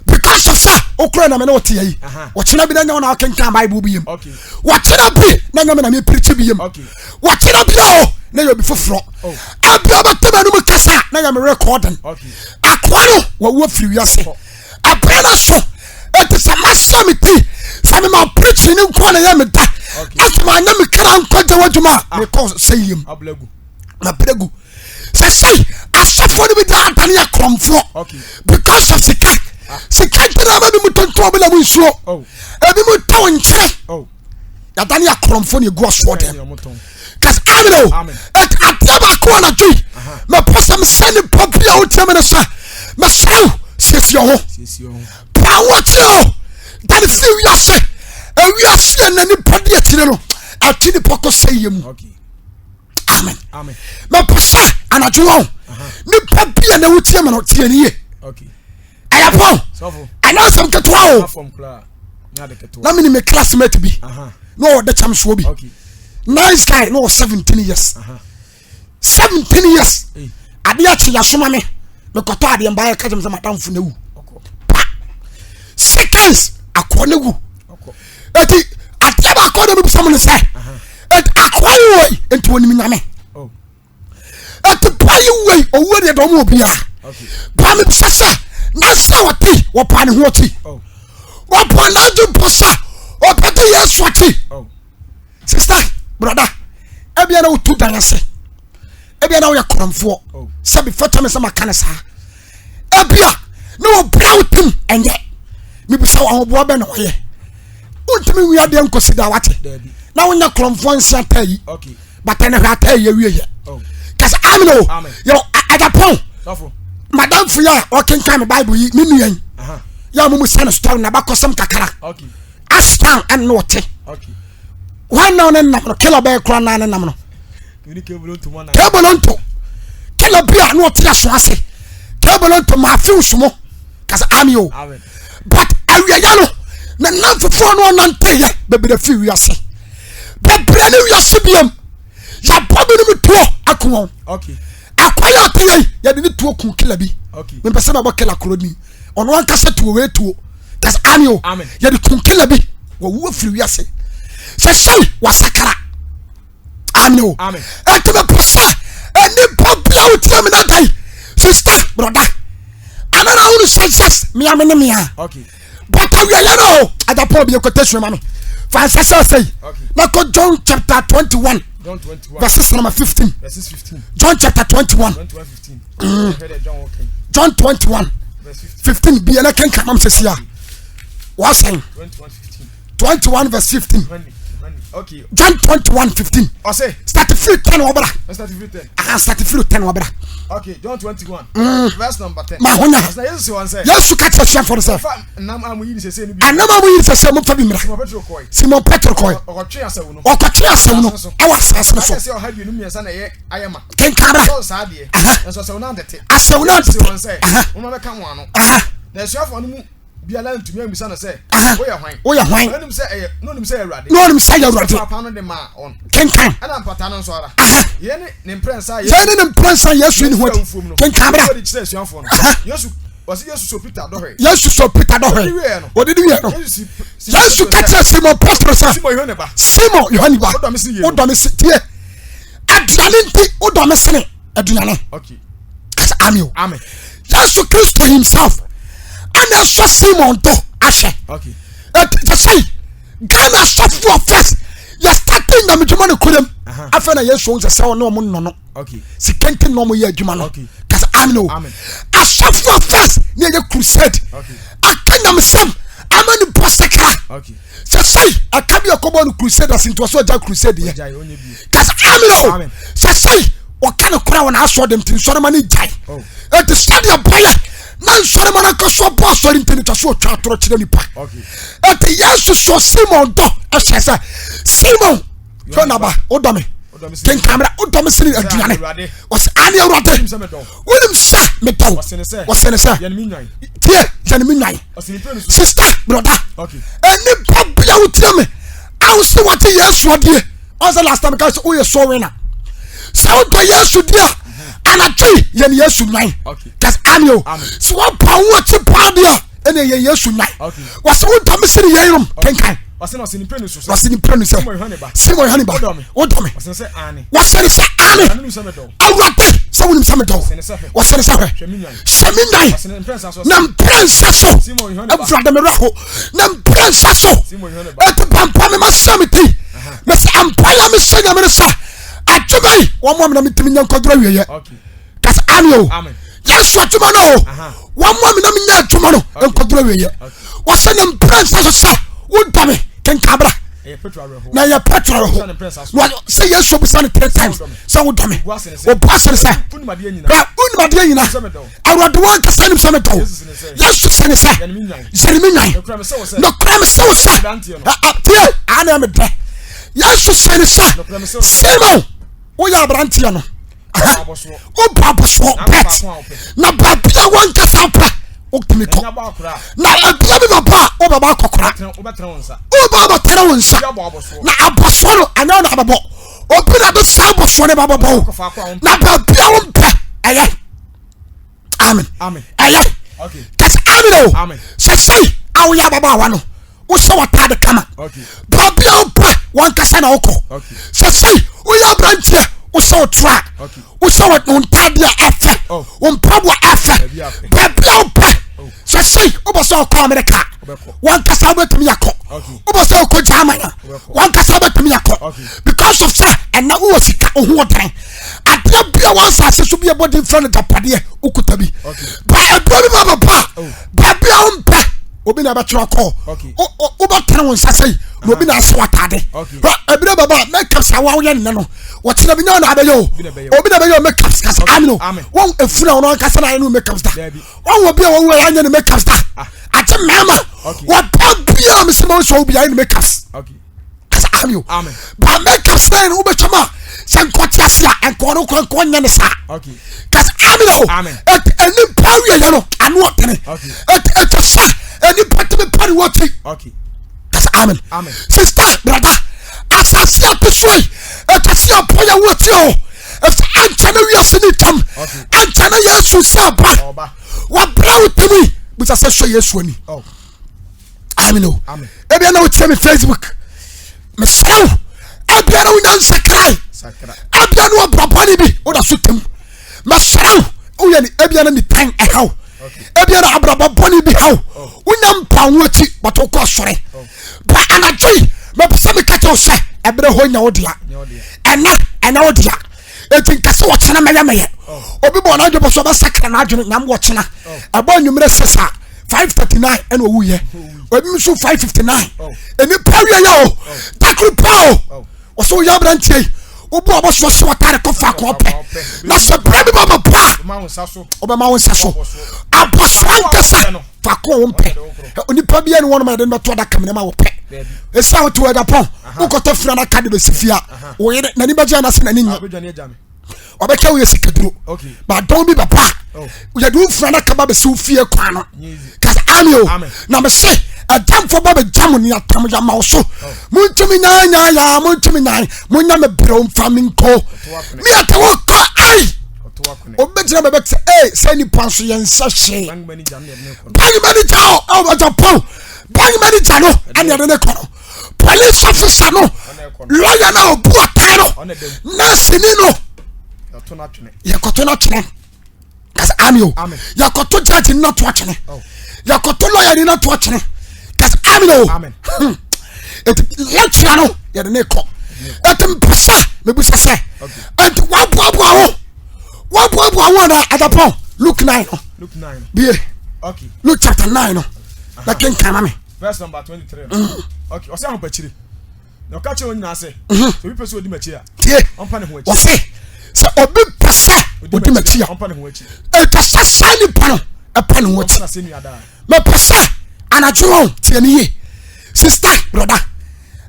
because of sɛ wokura na me ne wote yi wɔkyena bi na nyɛ wo na wokenkan bible bi yam wɔkyena bi na nyɛ me na mepirikyi bi yam wɔkyena bi a o na yɛ obi foforɔ oh. abia bɛtɛ m'anom kasa na yɛ me recording akoa no wɔwu afiri wiase oh. Ɛberɛ no so, enti sɛ mahyɛ me ti sɛ mema preaching no nko na ɛyɛ me da. Na sɛ maanyɛ me kra nkwagye w'adwuma a ah. mekɔ sɛ yiem mabrɛ gu sɛ sɛi asɔfoɔ no bi da adane akorɔmfoɔ because of sika ah. sika nti na ama bi mu tontɔn bi na mu nsuo oh. ebi mu tɔn nkyene oh. yɛadane akorɔmfoɔ ne ɛgu asoɔ dɛm kasi amen o adeɛ baako anadwo yi mepɛ sɛ mesɛ nipa bi a wotie me no sɛ mesrɛ wo siesie ho paa wɔkyerɛ o dane firi wiase ewiase a na nipa di akyire no ɛtwe nipa kɔ sɛ yie mu amen mepɛ sɛ anadwo wɔn nipa bi a na wotie me no tie ne yie ɛyɛ pɔn ɛnyɛ asɛm ketewa o na mene me classmate bi na ɔwɔ de kyɛm soɔ bi nice guy na ɔwɔ 17 years 17 years adeɛ akye yasoma me mekɔtɔ adeɛ mbaayɛ ka kyɛm sɛ madamfo no awu pa seconds akoa no wu eti adeɛ baako na mebisa mo no sɛ akoa yi wɔ yi nti wɔnim nyame oh. Eti pa yi wei owuo deɛ dɔm wɔ biara ba mebisa sɛ na sɛ wɔte wɔpa ne ho akyi oh. wɔpa n'adwe mpo sɛ ɔbɛde Yesu akyi oh. Sista brada ebia na wotu dan ase ebia na woyɛ korɔmfoɔ oh. sɛbi fɛtɛ me sɛ maka ne saa ebia na wɔbra wo tim ɛnyɛ mebisa wo ahoboa bɛ na wɔyɛ wontumi nwia deɛ nkɔsi da wate na wonyɛ korɔmfoɔ nsia taa yi bata na hwɛ ata yi awie yɛ oh. kasa amen o yɛ adapɔn madamfo yi a ɔkenkan me bible yi me nua yi yɛ a mo mu sɛ no story na bakɔsɛm kakra ashtown ɛna ɔte wɔn na ɔne nam no kila bɛyɛ kora naa ne nam no kebolo nto kila bi a na ɔte aso ase kebolo nto maafi nsomo kasa amen o but awieɛ no na nam fufuo no ɔnante yɛ bebree fi wiase bebree ne wiase biam yɛabɔ binom tuo ako wɔn akwan a ɔte yɛ yɛde ne tuo kun kila bi mepɛ sɛ mɛbɔ kila koro ni ɔno ankasa tuo wei tuo kasi ami o yɛde kun kila bi wɔwu afiri wiase sɛ sɛi wasakra ami o ɛnti mepɛ sɛ nnipa bia wotia me no dan sista broda ana na wonu sɛ yes mea me ne mea but awieyɛ no o agya paul bi quotation ma me fa nsɛ sɛ sɛi na kɔ John chapter 21 verses number 15 John chapter 21 John 21 15 bia na kenka mam sɛsi a wasɛn 21 verse 15 Okay. John 21 15. Ɔsɛ. Start free 10 wɔbra. Start free 10. Ah, start free 10 wɔbra. Okay, John 21. Verse number 10. Ma ho nya. Ɔsɛ Yesu sɛ wɔn sɛ. Yesu ka kyerɛ suafoɔ no sɛ. Fa nam a mo yi ni sɛsɛ no bi. Anam a mo yi ni sɛsɛ mo fa bi mmra. Simon Petro kɔe. Simon Petro kɔe. Ɔkɔtwe asau no. Ɔkɔtwe asau no ɛwɔ asase no so. Ayɛ sɛ 123 na ɛyɛ ayɛ ma. Kenkan bra. Sɔɔ saa deɛ. Nso asau no antete. Asau no antete. Yesu sɛ wɔn sɛ. Wɔn bɛka mo ano. Na asuafoɔ no mu biara ntumi ammisa no sɛ, Woyɛ hwan? Woyɛ hwan? Na onim sɛ ɛyɛ na onim sɛ ɛyɛ Awurade. Na onim sɛ ɛyɛ Awurade. Yesu paano de maa wɔn. Kenkan. Ɛna mpataa no nso ara. Yei ne ne mprɛnsa a Yei ne ne mprɛnsa Yesu yi ne ho adi. Kenkan bra. Ɔde kyerɛ asuafoɔ no. Yesu wɔsi Yesu sɔ Peter dɔhwɛ. Yesu sɔ Peter dɔhwɛ. Ɔdidi wiɛ no. Yesu ka kyerɛ Simon Petro sɛ. Simon Yohane ba. Simon Yohane ba. Wodɔ me sene yei. Wodɔ me se tie. Aduane nti wodɔ me sene aduane. Okay. Kasa ami o. Amen. Yesu Kristo himself ɛna ɛsɔ Simon do ahwɛ. Okay. Ɛti sɛ sɛyi Ghana sɔfoɔ first yɛ starting nyamedwuma no korem. Afei na Yesu ohun sɛ sɛ ɔne ɔmo nnɔ no. Okay. Sika nti na ɔmo yɛ adwuma no. Okay. Kasa amen o. Amen. Asɔfoɔ first ne yɛ crusade. Okay. Aka nyamesɛm ama nipa sakra. Okay. Sɛ sɛyi ɛka bi ɛkɔbɔ no crusade ase nti ɔsɛ ɔgya crusade yɛ. Gyae onye bi. Kasa amen o. Amen. Sɛ sɛyi ɔka no kora wɔ n'asɔ dɛm nti nsɔrɔma no gyae. Oh. Eti sɛdeɛ bɔyɛ na nsɔrɔma no akɔ so abɔ asɔre nti no twa so ɔtwa atorɔ kyerɛ nipa. Okay. Eti Yesu sɔ Simon dɔ ɛhyɛ sɛ Simon hwɛ naba wodɔ me Wodɔ me sene kenkamra wodɔ me sene aduane Awurade. ɔsɛ ane Awurade Wonim sɛ medɔ wo. wonim sɛ medɔ wo Ɔse ne sɛ. ɔsɛ ne sɛ Yɛn me nwan. tie yɛne me nwan Ɔse ne mprenu so. sister broda Okay. nipa bia wotie me a wo sɛ wate Yesu adie ɔsɛ last time ka sɛ woyɛ soul winner sɛ wodɔ Yesu di a anadwo yi yɛne Yesu nwan Okay. kas ame o Amen. sɛ woapa wo akyi paa deɛ a ɛne yɛ Yesu nwan Okay. wɔsɛ wodɔ me sene yeinom kenkan Ɔse na ɔse ne mprenu so sɛ. wɔsɛ ne mprenu sɛ Simon Yohane ba. Simon Yohane ba Wodɔ me. wodɔ me Ɔse ne sɛ aane. wɔsɛ ne sɛ ame Awurade nim sɛ medɔ wo. Awurade sɛ wonim sɛ medɔ wo Ɔse ne sɛ hwɛ. wɔsɛ ne sɛ hwɛ Hwɛ me nwan. hyɛ me nwan Ɔse ne mprɛnsa so. na mprɛnsa so Simon Yohane ba. Awurade merɛ ho na mprɛnsa so Simon Yohane ba. ɛti pampa me ma sɛ me ti Aha. Mpa yɛ mesɛ Nyame no sɛ adwuma yi wɔn amena metumi nya nkɔduru awieyɛ. Kasa amen o. Yesu adwuma no o. Wɔn amena menya adwuma no nkɔduru awieyɛ. Wɔsɛ ne mpira nsa so sɛ wodɔ me kenkabra. Na yɛ Petro awerɛho. Sɛ Yesu obisa no three times sɛ wodɔ me. Obua sɛ sɛ wonim adeɛ nyina. Awurade wɔn ankasa nim sɛ medɔ wo. Yesu sɛ ne sɛ yɛne me nwan. Nokorɛ me sɛ wo sɛ tie ana medɛ. Yesu sɛ ne sɛ Simon woyɛ aberanteɛ no wobɔ abɔsoɔ bet na baabi a wankasa pɛ wotumi kɔ na ebia bi bɛbɔ a wobɛbɔ akɔkora wobɛ abɛtene wo nsa na abɔsoɔ no anyɛ na abɛbɔ obi na de saa abɔsoɔ no bɛbɛbɔ wo na baabi a wompɛ ɛyɛ amen ɛyɛ kɛsɛ amen o sɛ sɛi a woyɛ ababaawa no wohyɛ w'ataade kama baabi a wopɛ wankasa na wokɔ sɛ sɛi woyɛ aberanteɛ wohyɛ wo tra wohyɛ wo ntaade a ɛfɛ oh. wo mpaboa ɛfɛ baabi a wopɛ oh. sɛ sɛi wobɛ sɛ wokɔ Amerika wankasa wobɛtumi akɔ wobɛ sɛ wokɔ Germany wankasa wobɛtumi akɔ because of sɛ ɛna wowɔ sika wo ho ɔdan adeɛ bia wɔ asase so bi ɛbɔ din frɛ no gyapadeɛ wokuta bi ba ɛberɛ bi ma bɛba a oh. baabi a wompɛ obi na ɛbɛtwerɛ kɔɔ wobɛtene wo nsa sɛi na obi na asɛ w'atade ɛberɛ bɛba a makeup sa woa woyɛ nnɛ no wɔkyerɛ bi nyɛ wo na abɛyɛ o obi na ɛbɛyɛ o makeup kasa amino wɔn efunu a wɔn ankasa na ayɛ no makeup da wɔn wɔ bi a wɔn wɔ anyɛ no makeup da ah. agye mmarima wɔba bi a mesɛ ma wɔn sɛ obi ayɛ no makeup kasa ami o ba makeup sɛn no wobɛtwam a sɛ nkɔte ase a nkɔɔ no kora nkɔɔ nyɛ ne saa kasa ami o nipa wieyɛ no ano ɔtene ɛtɛ sɛ nipa tumi pari wɔkyi kasa amen sista brada asase ate so yi ɛtɛ sɛ ɛbɔ yɛ wɔkyi o ɛsɛ ankyɛ ne wiase ne tam ankyɛ ne Yesu sɛ ba wabrɛ wo tumi bisa sɛ sɔ Yesu ani. Oh. Amen o. Ebia na wotie me Facebook. Mesrɛ wo. Ebia na wonya nsakrae. Ebia na wɔbra bɔne bi woda so tam. Mesrɛ wo. Woyɛ ne ebia na nitan ɛhaw. Ebia na abrabɔ bɔne bi haw. Oh. Wonya mpa wo akyi but wokɔ asɔre. Oh. Ba anadwo yi mepɛ sɛ meka kyerɛ wo sɛ ɛberɛ hɔ nya wo dea. Ɛnɛ ɛnɛ wo dea. Eti nkasa wɔkyena mɛyɛ mɛyɛ. Oh. Obi bɔ n'adwene bɔ so ɔbɛsakra n'adwene nyam wɔkyena. Ɛbɔ anwummerɛ sesa. 539 ɛna owu yɛ ebi nso 559 nnipa wie yɛ o dakoro paa o wɔsɛ woyɛ aberanteɛ yi wobu ɔbɔ so ɔhyɛ wɔtare kɔ faako ɔpɛ na sɛ berɛ bi ba bɛbɔ a wobɛma wo nsa so abɔsoɔ ankasa faako a wompɛ onipa bi ne wɔnom a yɛde no bɛto adaka mu ma wɔpɛ ɛsi a wote wɔ Japan wokɔtɔ firi adaka de bɛsi fie a wo yere n'ani bɛgye anasɛ n'ani nye ɔbɛka woyɛ sikaduro ba dɔn bi bɛba oh. yɛde wo fura no kaba bɛsi wo fie kwan no kasa ame o na mese ɛdamfo ba bɛgya mo ne atam yɛma wo so oh. montumi nyanyanyaa montumi nyan monya me berɛ mfa me nko ne yɛte wo kɔ ai obɛgyina bɛbɛ sɛ ee sɛ nipa nso yɛn nsa hyee bank manager o ɔjapɔn bank manager no ɛne ɛde ne kɔ no police officer no lawyer na obu ɔtan no nurse ni no yɛkɔto no atwene kasi ami o yɛkɔto judge ni no to atwene oh. yɛkɔto lawyer ni no to atwene kasi ami o hmm. eti lecturer no yɛde ne kɔ eti mpɛsɛ mebusa sɛ eti waboaboa ho waboaboa ho ana adapɔn Luke 9 no bie Luke chapter 9 no na kenkan ma mi. Verse number 23. Mm. Okay, ɔsɛ ahopakyiri. Na ɔka kyerɛ wɔn nyinaa sɛ, mm-hmm. sɛ obi pɛ sɛ odi m'akyi a, tie. Ɔmpa ne ho akyi. Ɔsɛ sɛ obi pɛ sɛ odi m'akyi a, ɔmpa ne ho akyi. Ɛtwa sɛ saa nipa no ɛpa ne ho akyi. Mepɛ sɛ anadwo wɔn tie ne yie. Sista, broda,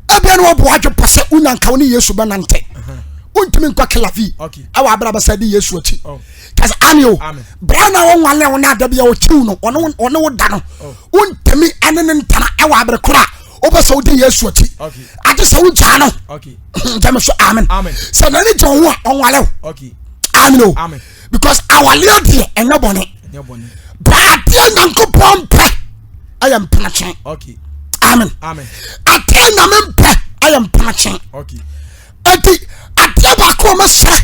ebia na wɔbɔ adwe pɔ sɛ wonya nka wo ne Yesu bɛnante. Wontumi nkɔ kelavi ɛwɔ abira bɛ sɛ di Yesu akyi. Oh. Kasi ami o, bra na wɔn wale wɔn adabi a ɔkyiw no, ɔne wo da no. Oh. Wontumi ɛne ne ntana ɛwɔ abere koro a wobɛ sɛ wodi Yesu akyi. Agye sɛ wogyaa no. Gyeme so amen. Sɛ n'ani gye wo ho a ɔnwale wo. Amen o. Because awaleɛ deɛ ɛnyɛ bɔne. Baadeɛ Nyankopɔn mpɛ ɛyɛ mpenatwe. Amen. Adeɛ Nyame mpɛ ɛyɛ mpenatwe. Eti adeɛ baako a mɛsrɛ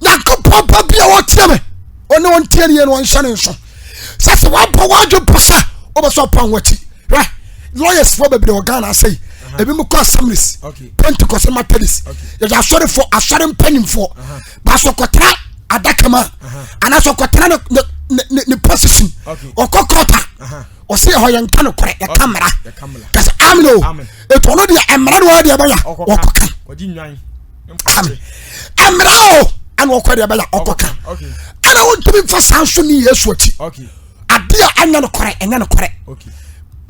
Nyankopɔn ba bi a ɔtie me ɔne ɔntie ne yɛ no ɔnhyɛ ne nso sɛ sɛ wabɔ w'adwe mpo sɛ wobɛ sɛ ɔpa ho akyi hwɛ lawyers foɔ bebree wɔ Ghana ase yi. Ebi mu kɔ assemblies, Pentecost, Methodist. Yɛyɛ asɔrefoɔ, asɔre mpanimfoɔ. Baasa ɔkɔtena adaka mu a, anaasɛ ɔkɔtena ne ne ne ne position. Ɔkɔ court a, ɔsɛ yɛ hɔ yɛn nka no korɛ, yɛka mmara. Kasa amen o. Etu ɔno deɛ mmara no wɔyɛ deɛ ɛbɛyɛ ɔkɔka. Amen. Mmara o, ɛna ɔkɔ deɛ ɛbɛyɛ ɔkɔka. Ɛna wɔntumi nfa saa nso ni Yesu akyi. Adeɛ a ɛnyɛ no korɛ, ɛnyɛ no korɛ.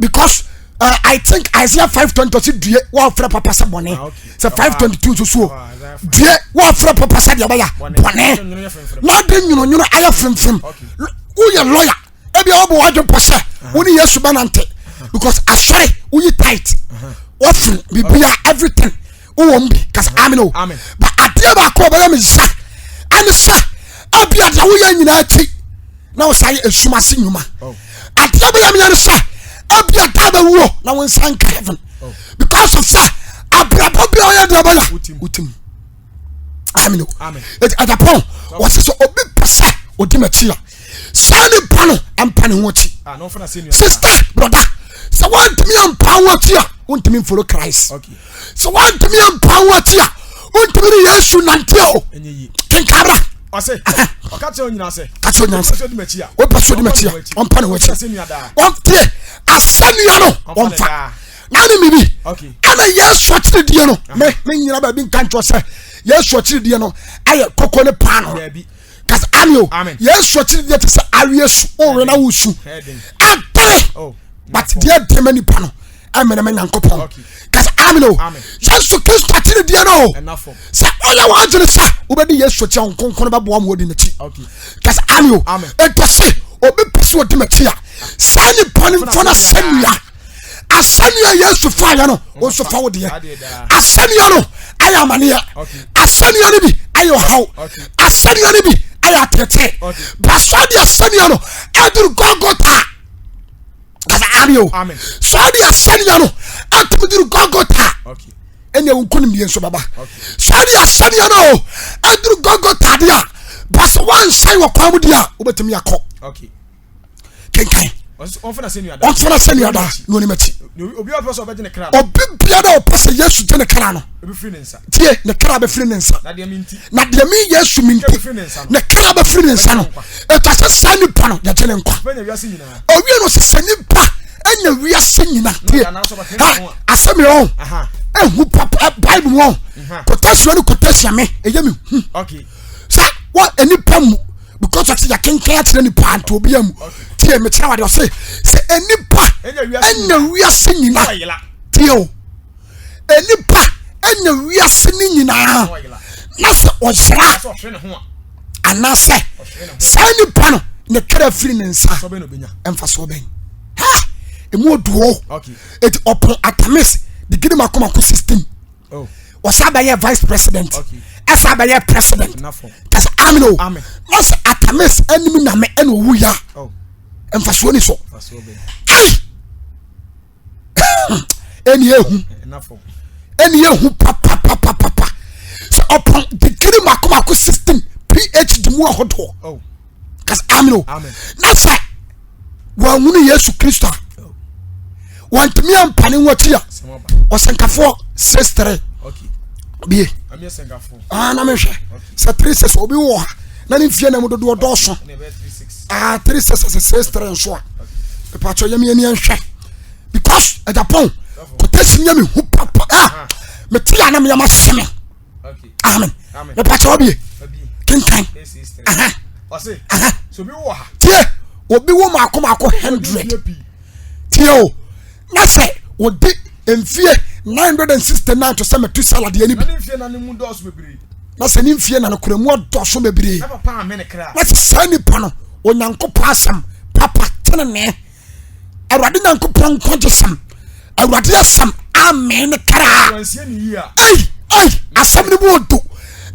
Because uh, I think Isaiah 5:20 ɔsi due wɔafrɛ papa sɛ bɔne ah, sɛ 5:22 nso so ah, due wɔafrɛ papa sɛ deɛ bɛyɛ bɔne na ade nwononwono ayɛ fremfrem woyɛ lawyer ebi a wɔbɔ wadwe pɔ sɛ wo ne Yesu bɛnante because asɔre woyi tight wɔfiri bibia everything wowɔ mu bi kasa amen o but adeɛ baako a ɔbɛyɛ me nsa ɛne sɛ ebi adeɛ woyɛ nyinaa akyi na wɔsan yɛ esum ase nnwuma oh. adeɛ bɛyɛ meya no sɛ ebi ada bɛwuo na wɔn nsa nka heaven oh. because of sɛ abrabɔ bi a ɔyɛ deɛ ɔbɛyɛ wotim amen o eti adapɔn wɔsi sɛ obi pɛ sɛ odi m'akyi a saa nipa no ampa ne ho akyi ah, sister broda sɛ wɔntumi ampa ho akyi a wontumi nfolo Christ sɛ woantumi ampa wo akyi a wontumi ne yesu nante o kenkabra ɔse ɔka kyerɛ onyina sɛ ka kyerɛ onyina sɛ wopɛ so di m'akyi a ɔmpa ne ho akyi ɔntie asɛnnua no ɔmfa na ne mmibi ɛna yesu akyiridie no me me nyina baabi nka nkyerɛ sɛ yesu akyiridie no ayɛ koko ne paano kasi ami o yesu akyiridie te sɛ awie su owe na wosu ɛdere oh, but deɛ deɛ ma nipa no ɛmene me nyankopɔn kasi amen o yesu kristo akyere deɛ no o sɛ ɔyɛ wɔn adwene sɛ wobɛdi yesu akyi a wɔn kronkron bɛboa ma wɔdi n'akyi kasi amen o ɛtɔ se obi pɛ sɛ ɔdi m'akyi a saa nipa no mfa no asɛnnua asɛnnua yesu faeɛ no wo nso fa wo deɛ asɛnnua no ayɛ amaneɛ asɛnnua no bi ayɛ ɔhaw asɛnnua no bi ayɛ atete basoa de asɛnnua no aduru Golgota kasa amen o saa de asɛnniya no atumi duru Golgota ɛnna ewu nkonimdie nso bɛba saa de asɛnniya no o aduru Golgota deɛ a basa wansan wɔ kwan mu deɛ a wobɛtumi akɔ kenkan ɔmfana sɛnua daa na onim akyi obi biara ɔpɛ sɛ Yesu gye ne kra no tie ne kra bɛfiri ne nsa na deɛ me Yesu me nti ne kra bɛfiri ne nsa no ɛtwa sɛ saa nipa no yɛgye ne nkwa Owie no sɛ sɛ nipa anya wiase nyina tie ha asɛm yɛ ɔn ehu papa bible mu ɔn kɔtɛsia ne kɔtɛsia me ɛyɛ me hu sɛ wɔ nipa mu because of sɛ yɛkenkan akyerɛ nipa nti obi amu tie mekyerɛ wade ɔse sɛ nipa anya wiase nyina tie o nipa anya wiase ne nyinaa na sɛ ɔyera anaasɛ saa nipa no ne kra firi ne nsa mfasoɔ bɛn ha emu oduo eti ɔpɔn atamis digiri mako mako 16 ɔsan bɛyɛ vice president ɛsan bɛyɛ president kasa amen o na sɛ atamis anim nyame ɛna owu ya oh. mfasoɔ ni so ayi. ɛne ehu ɛne ehu papapapapa sɛ ɔpɔn digiri mako mako 16 phd mu ahodoɔ oh. kasi amen o na sɛ wɔnhunu yesu kristo a oh. wɔntumi ampane ho akyi a ɔsɛnkafoɔ 63 bie ah, na mehwɛ sɛ 36 obi wɔ ha na ne mfie na mu dodoɔ dɔɔso ah 36 63 nso a mepatwɛ yɛmi ani nhwɛ because ɛjapɔn kɔtɛsi nyɛ mi hu papa ah mete a na meyɛ ma hyɛ me amen mepatwɛ ɔbie kenkan aha aha tie obi wo maako maako 100 tie o na sɛ wɔde mfie 969 to sɛ Metusala deɛ no bi na sɛ ne mfie na nokora mu adɔso bebree na sɛ saa nipa no onyankopɔn asɛm papa tenenee awurade nyankopɔn nkwagye sɛm awurade asɛm amee ne kraa ei ei asɛm no mu ɔdo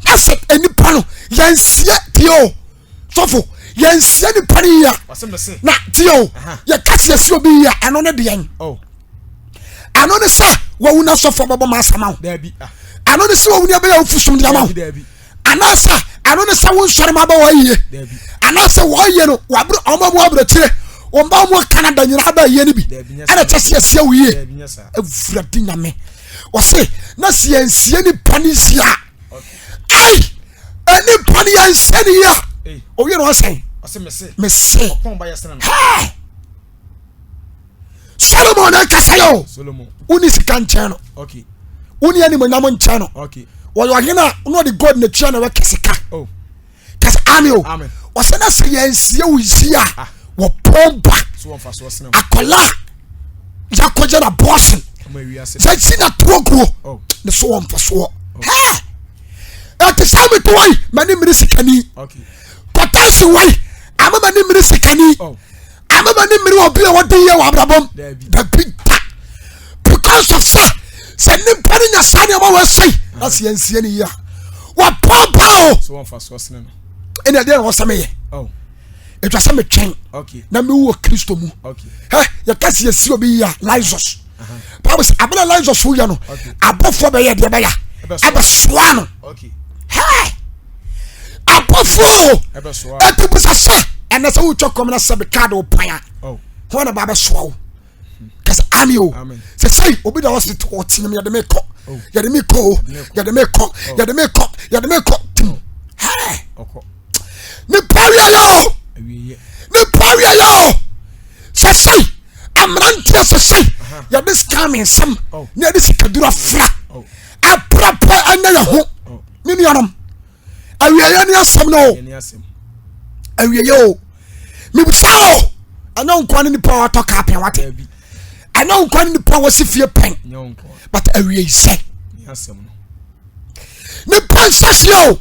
na sɛ nipa no yɛnsie tie o sɔfo yɛnsie nipa no yie a na tie o yɛka sɛ yɛsie obi yie a ɛno ne deɛn oh. ɛno ne sɛ wawu na sɔfo bɛbɔ ma asɛm awo ah. ɛno ne sɛ wawu ne ɛbɛyɛ wofu som de ama wo anaasɛ ɛno ne sɛ wo nsɔre ma bɛwɔ yie anaasɛ wɔyɛ no wabere ɔma mu abrɛkyire wɔn ba mu Canada nyinaa bɛyɛ no bi ɛna kyɛ sɛ yɛsie wo yie awurade nyame. Ɔse na sɛ yɛnsie nipa no yie a, ai nipa no yɛnsie no yie a, owie na ɔsɛn. Mese. Hey! Solomon na ɛkasa yɛ o. Woni sika nkyɛn no. Woni animonyam nkyɛn no. Wɔyɛ ɔhene a na ɔde gold na tua na wɔkɛ sika. Oh. Kasa ami o. Ɔsɛ na sɛ yɛnsie wo yie a ah. wɔpɔn ba. Akɔla yakɔgye na bɔɔsen. Yɛsi na toɔ guo. Oh. Ne so wɔ mfasoɔ. Oh. Hɛɛ! Ɛte sɛ mi to yi mɛ ni mmiri sikani. Kɔtɛsi wɔ yi ama mɛ ni mmiri sikani. Oh. Ama mɛ ni mmiri obi a wɔde yɛ wɔ abrabɔm. Dabi da. Because of sɛ sɛ nipa ni nya saa nneɛma wɔ ɛsɛn na sɛ yɛnsie ne yie a wɔpɔn ba o. Ɛna ɛdeɛ na wɔsɛ meyɛ. Ɛtwa sɛ metwɛn na mewu wɔ Kristo mu. Hɛ yɛka sɛ yɛsi obi yie a Lazarus. Bible sɛ abena Lazarus wuyɛ no abɔfoɔ bɛyɛ deɛ bɛyɛ ɛbɛsoa no. Hɛ abɔfoɔ o ɛti bisa sɛ ɛnɛ sɛ wotwa kɔm na sɛ bɛka de wo pan a hɔn na ba bɛsoa wo. Kasa ami o sɛ sɛyi obi da hospital ɔteɛ mu yɛde me kɔ oh. yɛde me kɔ o yɛde me kɔ oh. yɛde me kɔ yɛde me kɔ tim oh. hɛɛ nipa wiye o nipa wiye o sɛ sɛyi mmeranteɛ sɛ sɛyi yɛde scam nsɛm ne yɛde sikaduro afra aprapra ɛnyɛ yɛ ho ne nuanom. awieɛ ne asɛm no o awieɛ o mebisa o ɛnyɛ nkoa ne nipa a watɔ kaa pɛn wate ɛnyɛ nkoa ne nipa a wɔsi fie pɛn but awieɛ sɛ nipa nhyɛseɛ o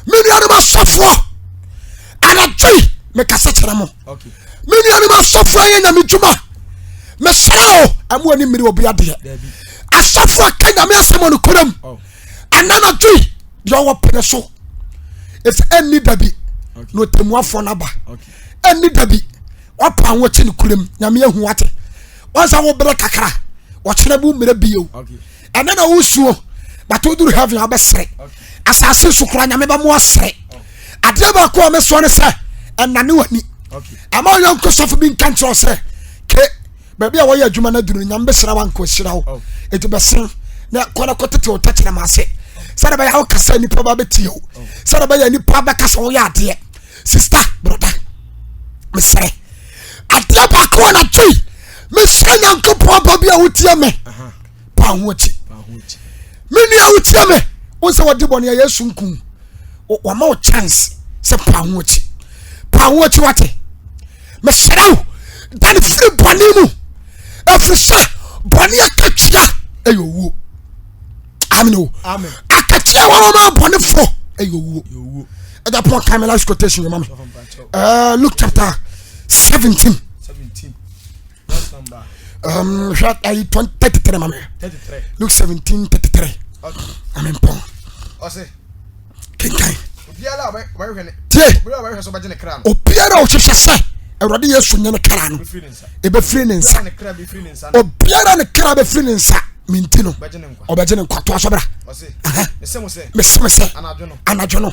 me nuanom asɔfoɔ anadwo yi mekasa kyerɛ mo me nuanom asɔfoɔ yɛ nyame dwuma mesrɛ o ɛmo ani mmiri obi adeɛ asɔfoɔ ka nyame asɛm wɔ nokorɛm oh. ɛna anadwo yi deɛ ɔwɔ pene so ɛsɛ ɛnni da bi na ɔtɛmuafoɔ no aba ɛnni da bi wapa ho akyi no kurem nyame ahu wate wɔnsa wo berɛ kakra wɔkyerɛ bu mmerɛ bio ɛnɛ na wosuo but woduru heaven wobɛsere asase so kora nyame bɛmo asere adeɛ baako a mɛsoa ne sɛ ɛnane w'ani ama ɔyɔnko sɔfo bi nka nkyerɛ sɛ ke baabi a wɔyɛ adwuma no aduru no nyame bɛhyira wo anka ɔhyira wo oh. ɛti bɛsen na kɔ na kɔtete wo tɛkyerɛma ase sɛde bɛyɛ wokasa nnipa ba bɛtie wo oh. sɛde bɛyɛ nnipa bɛka sɛ woyɛ adeɛ sista broda mesrɛ adeɛ baako a natwe mesrɛ nyankopɔn ba bi a wotie me pa ho akyi me nua wotie me wo sɛ wɔde bɔne a yesu nku wɔma wo chance sɛ pa ho akyi pa ho akyi wate mesrɛ wo dane firi bɔne mu ɛfiri sɛ bɔne akatua ɛyɛ owuo amen o akatua wɔ wɔn abɔnefoɔ ɛyɛ owuo ɛda pɔn kan mi last quotation yɛ ma mi ɛɛ Luke chapter 17 hwɛ ayi 33 ma mi Luke 17 33 amen pɔn kenkan tie obiara a ɔhwehwɛ sɛ awurade yesu nye ne kra no ɛbɛfiri ne nsa obiara ne kra bɛfiri ne nsa menti no ɔbɛgye ne nkwa toa so bra mese me sɛ anadwo no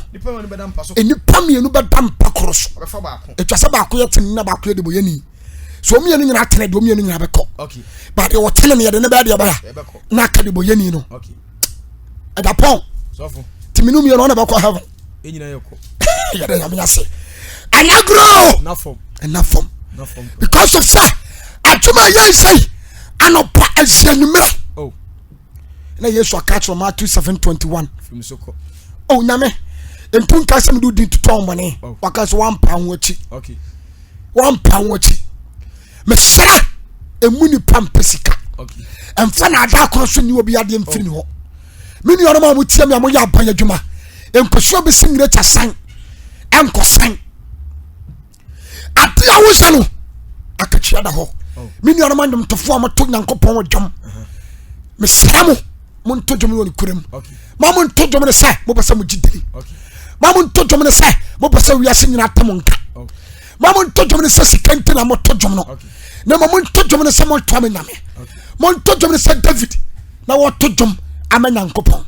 nnipa mmienu bɛda mpa koro so ɛtwa sɛ baako yɛ tene na baako yɛ debɔyɛni so mmienu nyinaa tene deɛ mmienu nyinaa bɛkɔ ba deɛ ɔtene no yɛde ne bɛyɛ deɛ bɛyɛ na aka debɔyɛni no ɛda pɔn nti menu mmienu ɔna bɛkɔ heaven yɛde nyame ase anagorɔ ɛna fam because of sɛ adwuma yɛ nsɛi anɔpa asia nwummerɛ oh. na yesu aka kyerɛ Matthew 7:21 oh nyame mpo nka sɛ mede wodi tutɔ mmɔne oh. waka sɛ wampa ho akyi wampa ho akyi mesrɛ ɛmu nipa mpɛ sika ɛmfa na ada akwan so nni obi adeɛ mfiri ne hɔ me nuanom a motie me a moyɛ aban adwuma nkɔsuo bɛsi mmirekya san ɛnkɔsan ade a wohyɛ no akatua da hɔ oh. me nuanom anwomtofoɔ a moto nyankopɔn dwom uh-huh. mesrɛ mo monto dwom no wɔ ne kura mu ma monto dwom no sɛ mopɛ sɛ mogye dini ma monto dwom no sɛ mopɛ sɛ wiase nyina te mo nka oh. ma monto dwom no sɛ sika nti na moto dwom no na ma monto dwom no sɛ monto ama nyame monto dwom no sɛ david na wɔto dwom ama nyankopɔn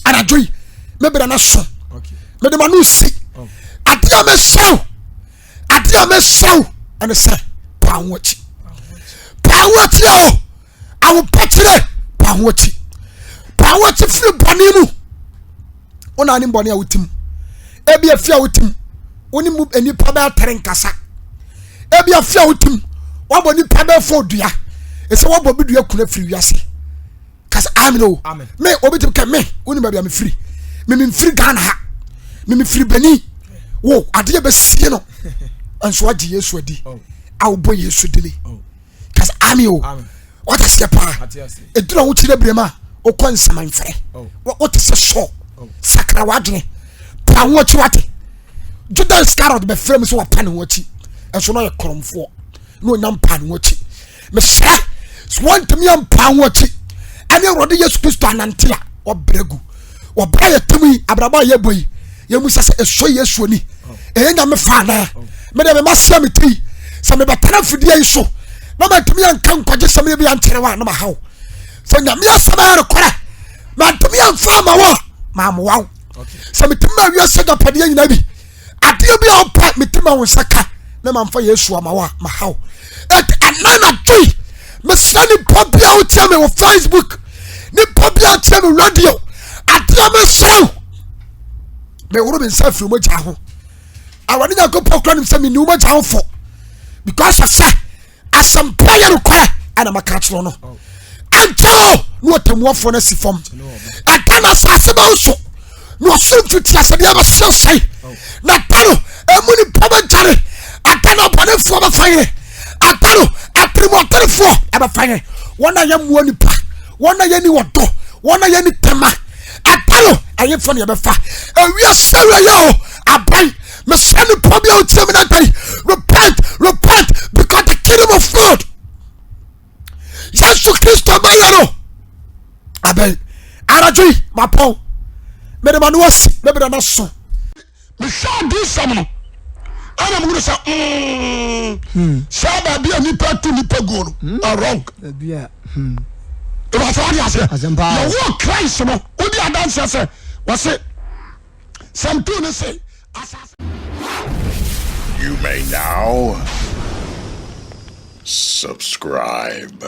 anadwo yi mebra no so mede ma no si oh. adeɛ a mesrɛ wo adeɛ a mesrɛ wo ɛne sɛ paa ho akyi paa ho akyi o ahopakyerɛ paa Pa ho akyi. Pa ho akyi firi bɔne mu. Wo na anim bɔne a wotim. Ebi afi a wotim. Wo ne mu nipa bɛyɛ tere nkasa. Ebi afi a wotim. Wabɔ nipa bɛyɛ fɔ dua. Ɛsɛ wabɔ bi dua kuna firi wiase. Kasa amen o. Me obi tim kɛ me wo ne baabi a mefiri. Me memfiri Ghana ha. Me mefiri Benin. Wo adeɛ bɛsie no. Nso agye Yesu adi. Oh. A wobɔ Yesu dini. Oh. Kasa amen o. Wate aseɛ paa. Ɛduru a wokyerɛ berɛ mu a wokɔ nsamanfrɛ. Oh. Wote sɛ sɔ. Oh. Sakra w'adwene. Pa ho akyi wate. Judas Iscariot bɛfrɛ mu sɛ wapa ne ho akyi. Ɛnso na ɔyɛ korɔmfoɔ. Na ɔnya mpa ne ho akyi. Mesrɛ sɛ wɔntumi ampa ho akyi ɛne Awurade Yesu Kristo anante a wɔbrɛ gu. Wɔbrɛ yɛ tem yi abrabɔ a yɛbɔ yi yɛmu sɛ sɛ ɛsɔ Yesu ani. Oh. Ɛyɛ nyame fa anaa. Mede mema sɛ me ti sɛ mebɛtena afidie yi so na mantumi anka nkwagye sɛm yɛ bi ankyerɛ wo a na maha wo. Sɛ nyame asɛm ayɛ nokorɛ mantumi amfa ama wo a mammoa wo. Sɛ metumi ma wiase agyapadeɛ nyinaa bi adeɛ bi a wopɛ metumi ma wo nsa ka na mamfa Yesu ama wo a maha wo. Ɛnti ɛna nadwo yi mesrɛ nipa bi a wotie me wɔ Facebook nipa bi a wotie me radio adeɛ mesrɛ wo meworo me nsa afiri mogya ho. Awurade Nyankopɔn kora nim sɛ menni wo mogya ho fɔ because of sɛ asɛmpa yɛ nokorɛ ɛna maka akyerɛ no ɛnkyɛ o na ɔtɛmmuafoɔ no asi fam ɛda no asase bɛ nso na ɔsoro mfiti asɛdeɛ bɛhyɛ sɛe na da no ɛmu nipa bɛdwane ɛda no abɔnefoɔ bɛfa yere ɛda no atirimuɔtenefoɔ ɛbɛfa yere wɔn a yɛmmoa nipa wɔn a yɛni wɔdɔ wɔn a yɛni tɛma ɛda no ɛyefo ne yɛbɛfa ewiase awurayɛ o aban mesrɛ nipa bi a wotie me nanta yi repent repent because the kingdom of God Yesu Kristo bɛyɛ no abɛn anadwo yi mapɔn mede ma no asi mebere no so mehwɛ adiyisɛm no ɛna mehunu sɛ mm, hmm. saa baabi a nipa tu nipa guo no hmm. wrong ìbáṣọ wadi aseɛ yɛwɔ Christ no wodi adanseɛ sɛ wɔse Psalm 2 no se asase. You may now subscribe.